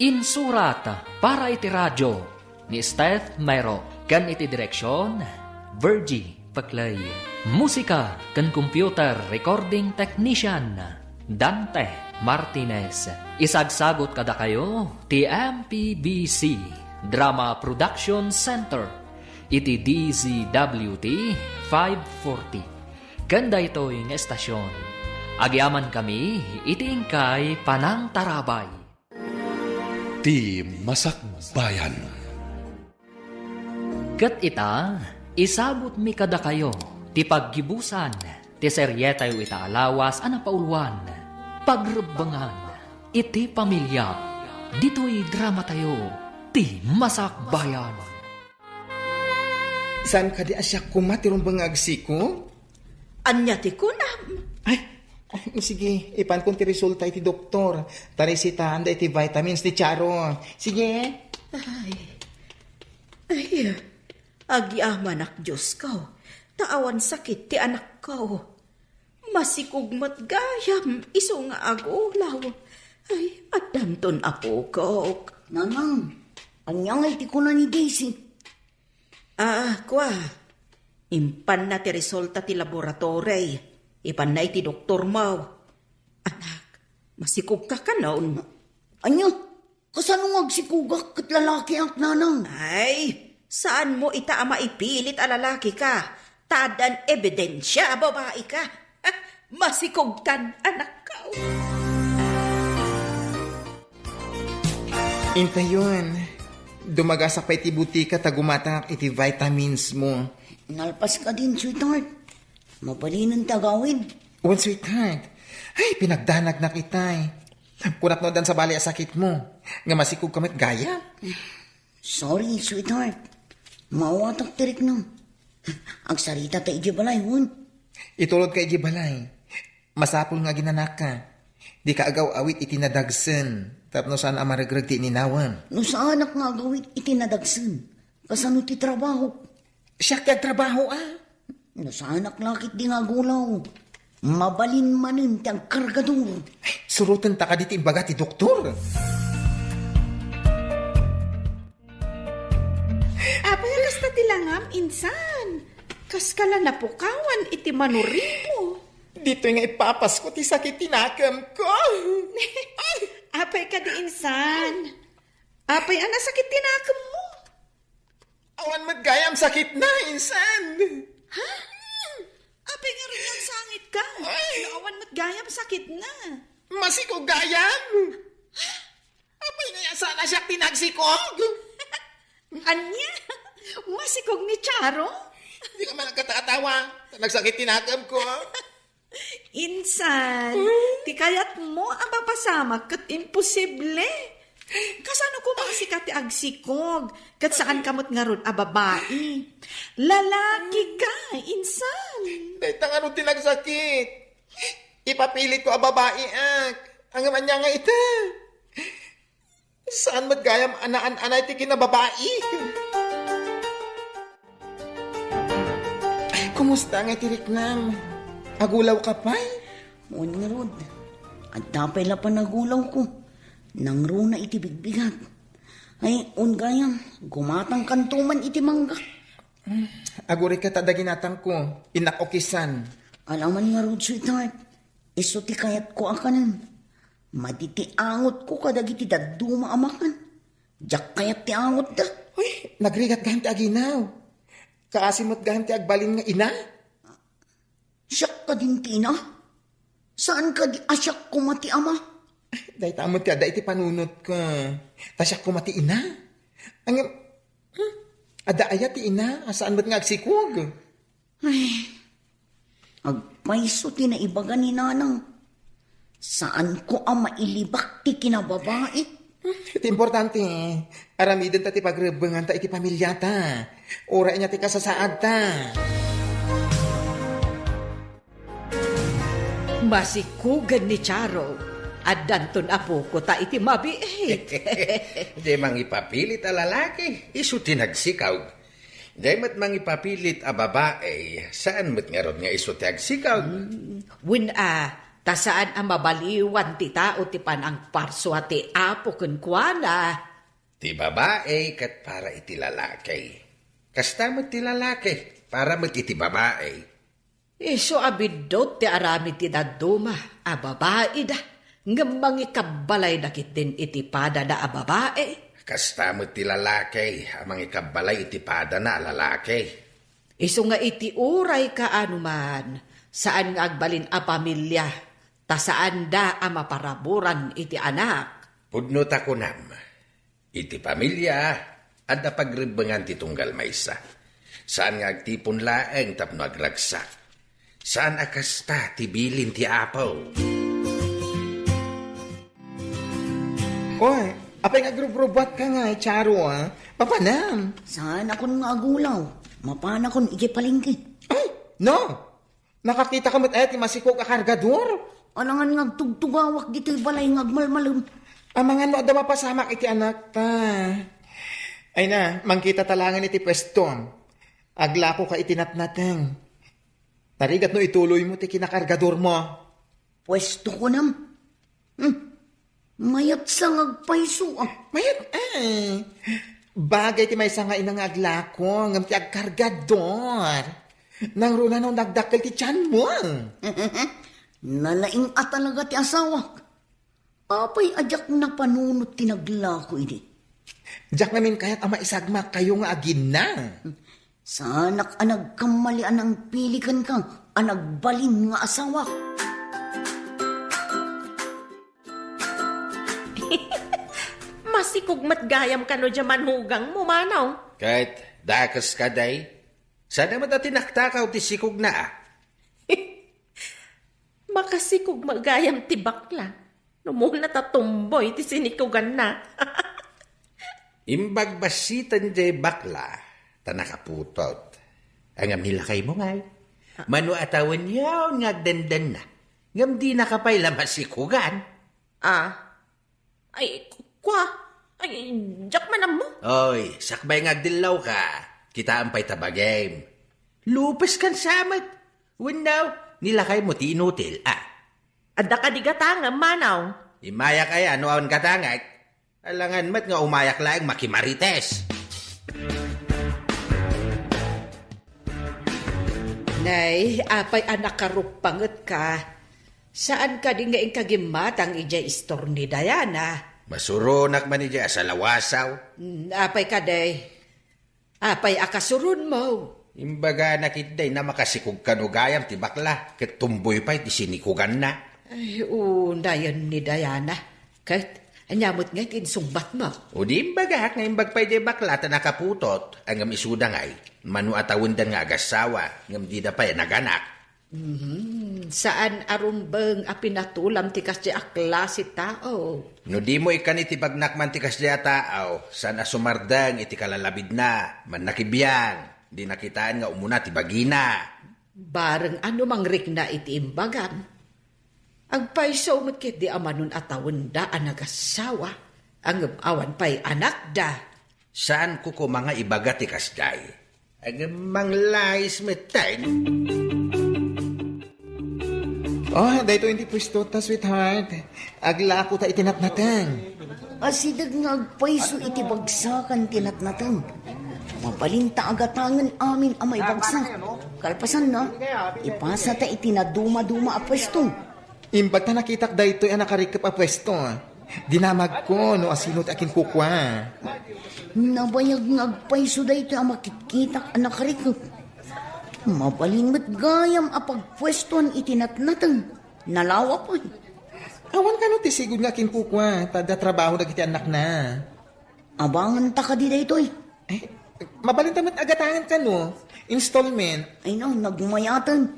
Insurat para iti radio ni Steph Mero ken iti direksion, Virgie Paclay. Musika ken computer recording technician, Dante Martinez. Isagsagot kadakayo ti M P B C Drama Production Center iti D Z W T five forty. Ken daytoy nga estasion, agyamankami iti inkay panangtarabay. Ti Masakbayan. Ket ita, isagutmi kadakayo ti paggibusan ti serietayo ita a lawas a napauluan, Pagrebbengan iti Pamilia. Ditoy dramatayo, ti Masakbayan. Saan kadi a siak koma ti rumbeng nga agsikog? Ania ti kunam? Ay, ay, sige, ipankon ti resulta iti doktor. Tarisitaanda iti vitamins ni Charo. Sige. Ay. Ay, agyamanak, Diosko, ta awan sakit ti anakko. Masikog met gayam isu nga agulaw. Ay, addanton, apokok. Nanang, ania ngay ti kuna ni Daisy? Ah, kua, impanna ti resulta ti laboratory. Ipanna iti doktormo. Anak, masikogka kanon? Ania? Kasano nga agsikogak ket lalakiak, nanang? Ay, saanmo ita a maipilit a lalaki ka, ta addan ebidensia a babai ka. Masikogtan, anakko. Intayon, dumagasak pay ti butika ta gumatangak iti vitamins mo. Nalpas ka din, sweetheart. Mabalinen ti agawid. Wen, sweetheart. Ay, pinagdanagnak itay. Kunak no addan sabali a sakit mo. Nga masikog ka met gayam. Sorry, sweetheart. Maawatak ti riknam. Agsarita ta idiay balay, wen? Itulod ka idiay balay. Masapul nga aginanaka. Di ka agaw-awit iti nadagsen. Tapno saan a maregreg ti ininawem. No saanak nga agawit iti nadagsen, kasano ti trabaho? Siak ti agtrabaho, a. No saanak la ketdi nga agulaw, mabalin manen ti agkargador. Ay, surotenta kadi ti imbaga ti doktor. Apay a kasta ti langam, insan? Kaska la napukawan iti manurimo. Ditoy nga ipapasko ti sakit ti nakemko. Apay kadi, insan? Apay a nasakit ti nakemmo? Awan met gayam sakitna, insan. Ha? Apay ngarud nga agsangitka? Ay. No awan met gayam sakitna. Masikog gayam. Apay nga saan a siak ti nagsikog? Ania? Masikog ni Charo? Di ka man nagkatawa. Nagsakit ti nakemko. Insan, hmm? Ti kayatmo a mapasamak ket imposible. Kasano koma a sika ti agsikog, ket saan ka met ngarud a babai? Lalaki ka, insan. Dayta ngarud ti nagsakit. Ipapilitko a babaiak. Ngem ania nga ita? Saan met gayam a naan-anay ti kinababai? Kumusta ngay ti riknam? Agulaw ka pay? Wen ngarud, adda pay la panagulawko. Nangruna iti bigbigat. Ay, wen gayam, gumatangkanto man iti mangga. Agurayka ta adda ginatangko, innak ukisan. Alaman ngarud, sweetheart. Isu ti kayatko a kanen. Madi ti angotko kadagiti dadduma a makan. Diak kayat ti angotda. Uy, nagrigat gayam ti aginaw. Kaasi met gayam ti agbalin nga ina. Siak kadin ti ina? Saan kadi a siak koma ti ama? Dayta met ti adda iti panunotko. Ta siak koma ti ina. Ngem, hmm, adda aya ti ina a saan met nga agsikog? Ay, agpayso ti naibaga ni Nanang. Saanko a mailibak ti kinababai. Ti importante, aramidenta ti pagrebbenganta iti pamiliata. Uray ania ti kasasaadta. Masikugen ni Charo. Addanton apoko ta iti mabiit. Di mangipapilit a lalaki, isu ti nagsikog. Di met mangipapilit a babai, saan met ngarud nga isu ti agsikog. Hmm, wen a, Ta saan a mabaliwan ti tao ti panangparsua ti Apo kenkuana. Ti babai ket para iti lalaki. Kasta met ti lalaki, para met iti babai. Isu a biddut ti aramid ti dadduma a babaida, ngem mangikabbalayda ketdin iti padana a babai. Kasta met ti lalaki a mangikabbalay iti padana a lalaki. Isu nga iti uray kaano man, saan nga agbalin a pamilia, ta saanda a maparaburan iti anak. Pudno ta kunam, iti pamilia, adda pagrebbengan ti tunggal maysa. Saan nga agtipon laeng tapno agragsak. Saan a kasta ti bilin ti Apo. Oy, apay nga agrubrubuat ka nga, Charo, ah? Papanam? Saanakon nga agulaw. Mapanakon iti palengke. Ay, no! Nakakita ka met aya ti masikog a kargador? Alangan nga agtugtugawak ditoy balay nga agmalmalem. Amangan no adda mapasamak iti anakta. Ay na, mangkita ta laengen iti puesto. Aglako ka iti natnateng. Narigat no ituloy mo ti kinakargador mo. Puesto ko nam. Hmm. Mayat sa nga agpayso, ah. Mayat, eh. Bagay ti maysa nga ina nga aglako, ngem ti agkargador. Nangruna no nagdakkel ti tiyan mo. Nalaing a talaga ti asawak. Apay a diak napanunot ti naglako idi? Diak ngamin kayat a maisagmak kayo nga agina. Saanak a nagkammali a nangpili kenka a nagbalin nga asawak. Masikog met gayam kano dia manugangmo, Manong. Ket dakes kadi, saan met a tinaktakaw ti sikogna, a? Makasikog met gayam ti bakla. No muna ta tumboy ti sinikuganna. Imbag bassiten jay bakla, ta nakaputot. Ngem ni lakaymo ngay. Ah. Mano a tawen yaon nga agdandanna. Ngem dinaka pay la masikugan. Ah. Ay, kua. Ay, diak manammo. Oy, sakbay nga agdillawka. Kitaem pay ta bagim. Lupes kan samet. Wenno, ni lakaymo ti inutil, ah. Adda kadi gatangem, Manong? Imayak aya no awan gatangek? Alangan met nga umayak laeng makimarites. Nay, apay a nakaruppangetka? Saan kadi nga inka gimmatang idiay istor ni Diana? Masuronak man idiay a salawasaw. Mm, apay kadi? Apay a kasuronmo? Imbaganak itday a makasikog kano gayam ti bakla, ket tumboy pay ti sinikuganna. Ay, unayen ni Diana. Ket, ania met ngay ti insungbatmo? O di imbagak nga imbag pay di bakla ta nakaputot, ngem isuda ngay, mano a tawendan nga agassawa, ngem dida pay naganak. Mhm. Saan a rumbeng a pinatulam ti kasdi a klase tao. No dimo ikkan iti bagnak man ti kasdi a tao, saan a sumardeng iti kalalabidna, mannakibiang, di nakitaan nga umuna ti bagina. Bareng a no mangrikna iti imbagam, agpayso met ketdi a manon a tawenda a nagassawa, ngem awan pay anakda. Saanko koma nga ibaga ti kasdiay. Ngem manglais metten. Oh, daytoy ti puesto ta, sweetheart. Aglako ta iti natnateng. Asideg nga agpayso iti bagsakan ti natnateng. Mabalin ta agatangen amin a maibagsak. Kalpasanna, ipasa ta iti nadumaduma a puesto. Imbag ta nakitak daytoy a nakarikep a puesto, dinamagko no asino ti akinkukua. Nabayag nga agpayso daytoy a makitkitak a nakarikep. Mabalin met gayam a pagpuestoan iti natnateng. Nalawa pay. Awan kano ti sigud nga akinkukua, ta adda trabaho dagiti annakna. Abangan ta kadi daytoy. Eh, mabalin ta met agatangan kano. Installment. Ay no, nagmayaten.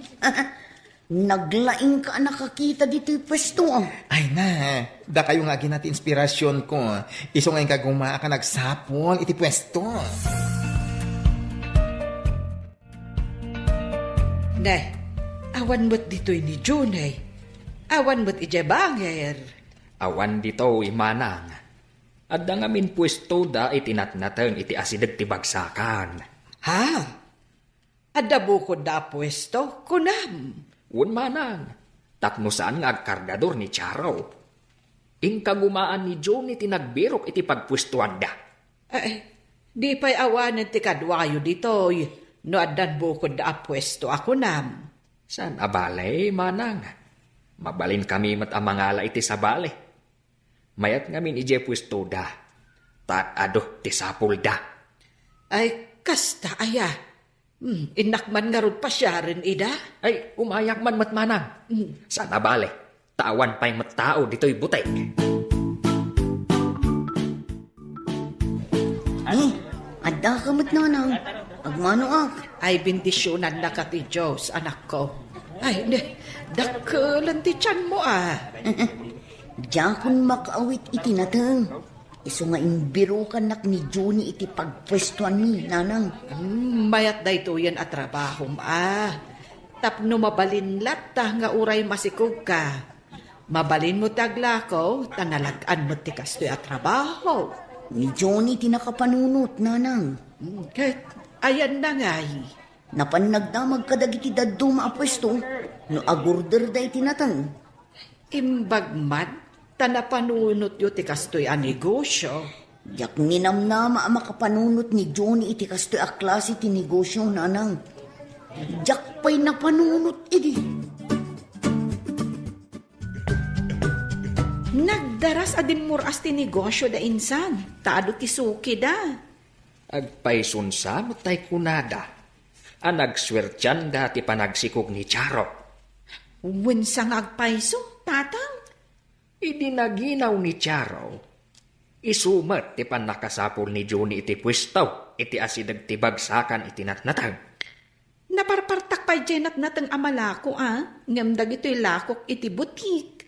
Naglaing ka a nakakita ditoy puesto, ah. Ay na, dakayo nga agina ti inspirasionko. Isu nga inka gumaak a nagsapul iti puesto. Ne, awan met ditoy ni Junay. Awan met idiay bangir. Awan ditoy, manang. Adda ngamin puestoda iti natnateng iti asideg ti bagsakan. Ha? Adda bukodda a puesto, kunam? Wen, manang. Tapno saan nga agkardador ni Charo. Inkagumaan ni Johnny ti nagbirok iti pagpuestuanda. Ay, di pay awanen ti kaduayo ditoy no addan bukodda a puesto a kunam. Saan a bale, manang. Mabalinkami met a mangala iti sabali. Mayat ngamin idiay puestoda. Ta adu ti sapulda. Ay, kasta aya. Hmm, innak man ngarud pasiaren ida? Ay, umayak man met, manang. Hmm. Saan a bale. Ta awan pay met tao ditoy butik. Ni, adda ka met, nanang. Agmanoak. Ay, bendisionannaka ti Dios, anakko. Ay, ne, dakkelen ti tianmo, a. Diakon makaawit iti nateng. Isu nga imbirokannak ni Johnny iti pagpuestuanmi, nanang. Hmm, mayat daytoyen a trabahom, a. Tapno mabalin latta nga uray masikogka. Mabalinmo ti aglako, ta nalag-an met ti kastoy a trabaho. Ni Johnny ti nakapanunot, nanang. Hmm, ket ayanna ngay? Napan nagdamag kadagiti dadduma a puesto no agorderda iti nateng. Imbag man, ta napanunotyo ti kastoy a negosio. Diak ninamnama a makapanunot ni Johnny iti kastoy a klase ti negosio, nanang. Diak pay napanunot idi. Nagdaras a dimmur-as ti negosio da insan, ta adu ti sukida. Agpayson sa met tay kunada a nagsuertianda ti panagsikog ni Charo. Wen sa nga agpayso, tatang? Idi naginaw ni Charo, isu met ti pannakasapul ni Johnny iti puesto iti asideg ti bagsakan iti natnateng. Naparpartak pay diay natnateng a malako, a, ngem dagitoy lakok iti butik.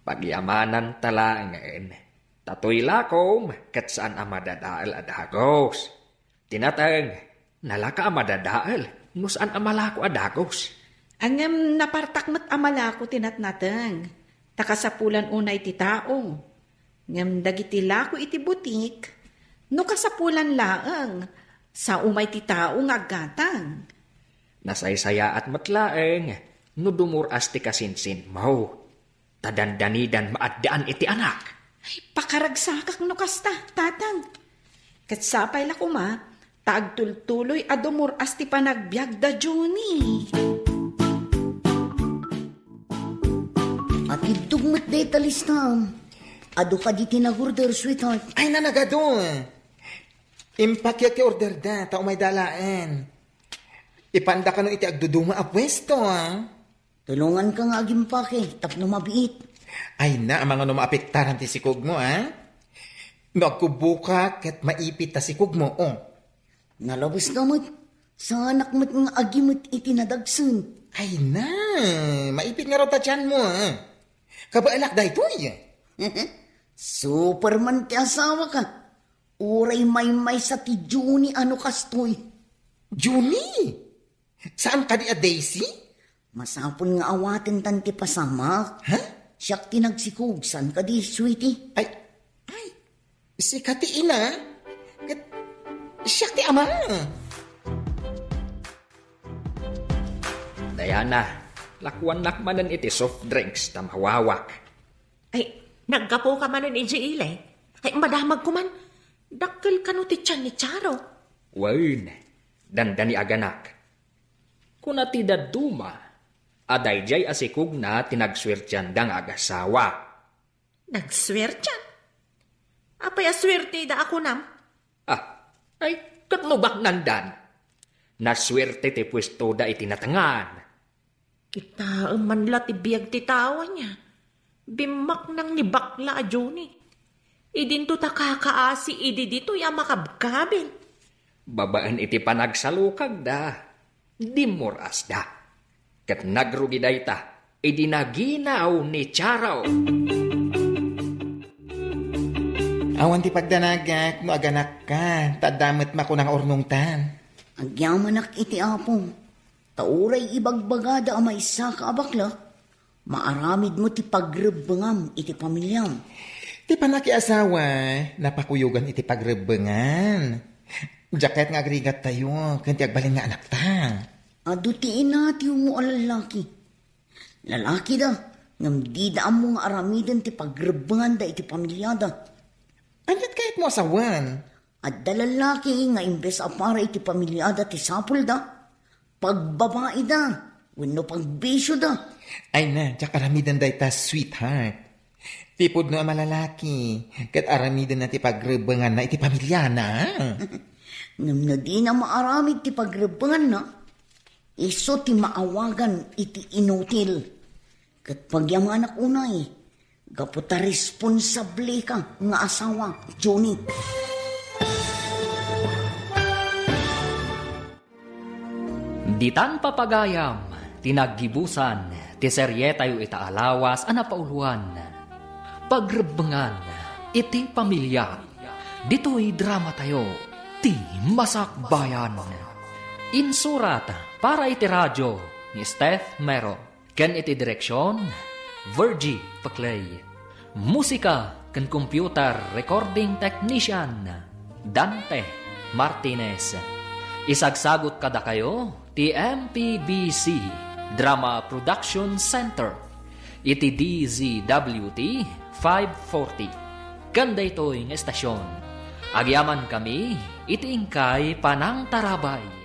Pagyamanan ta laengen, ta toy lakom ket saan a madadael a dagos. Ti nateng, nalaka a madadael no saan a malako a dagos. Ngem napartak met a malako ti natnateng, ta kasapulan unay ti tao. Ngem dagiti lako iti butik, no kasapulan laeng, sao umay ti tao nga aggatang. Nasaysayaat met laeng no dumur-as ti kasinsinmo. Ta dandanidan maaddaan iti anak. Ay, pakaragsakak no kasta, tatang. Ket sapay la koma, ta agtultuloy a dumur-as ti panagbiag da Johnny. Atiddog met dayta listam. Adu kadi ti nag-order, sweetheart? Ay, nanagado. Impakiak ti order da, ta umay da laeng. Ipanda kano iti agduduma a puesto, a? Tulonganka nga agimpake tapno mabiit. Ay na, amangan no maapektaran ti sikogmo, a? No agkubboka ket maipit ta sikogmo, o. Nalabes na met. Saanak met nga agimet iti nadagsen. Ay na, maipit ngarud ta tianmo, a? Kabaelak daytoy. Superman ti asawaka. Uray maymaysa ti Johnny a no kastoy. Johnny? Saan kadi a Daisy? Masapul nga awatentan ti pasamak. Ha? Siak ti nagsikog, saan kadi, sweetie? Ay, ay, sika ti ina, ket siak ti ama. Diana, lakuannak manen iti soft drinks ta mawawak. Ay, naggapuka manen idiay ili. Ay, madamagko man. Dakkel kano ti tian ni Charo? Wen, dandani aganak. Kuna ti dadduma a daydiay a sikogna ti nagsuertianda nga agasawa. Nagsuertian? Apay a suerte ida a kunam? Ah, ay, ket no baknandan. Nasuerte ti puestoda iti natengan. Kitaem man la ti biag ti tao ania. Bimmaknang ni bakla a Johnny. Idinto ta kakaasi idi ditoy a makabkabil. Babaen iti panagsalukagda, dimmur-asda. Ket nagrugi dayta idi naginaw ni Charo. Awan ti pagdanagak no aganakka, ta adda met makuna nga urnongtan. Agyamanak iti Apo, ta uray ibagbagada a maysaka a bakla, maaramidmo ti pagrebbengam iti pamiliam. Ti pannakiasawa, napakuyogan iti pagrebbengan. Diak kayat nga agrigattayo ken ti agbalin nga anakta. Adu ti inatiwmo a lallaki. Lalakida, ngem dida ammo nga aramiden ti pagrebbenganda iti pamiliada. Aniat kayatmo a sawen? Adda lalaki nga imbes a para iti pamiliada ti sapulda, pagbabaida wenno pagbisioda. Ay na, diak aramiden dayta, sweetheart. Ti pudno a malalaki, ket aramidenna ti pagrebbenganna iti pamiliana. Ngem no dina maaramid ti pagrebbenganna, isu ti maawagan iti inutil. Ket pagyamanak unay, gapu ta responsableka nga asawa, Johnny. Ditan papagayam ti naggibusan ti serietayo ita a lawas a napauloan, Pagrebbengan iti Pamilia. Ditoy dramatayo, Ti Masakbayan. Insurat para iti radio ni Steph Mero ken iti direksion, Virgie Paclay. Musika ken computer recording technician, Dante Martinez. Isagsagot kadakayo ti M P B C Drama Production Center iti D Z W T five forty. Ken daytoy nga estasion, agyamankami iti inkay panangtarabay.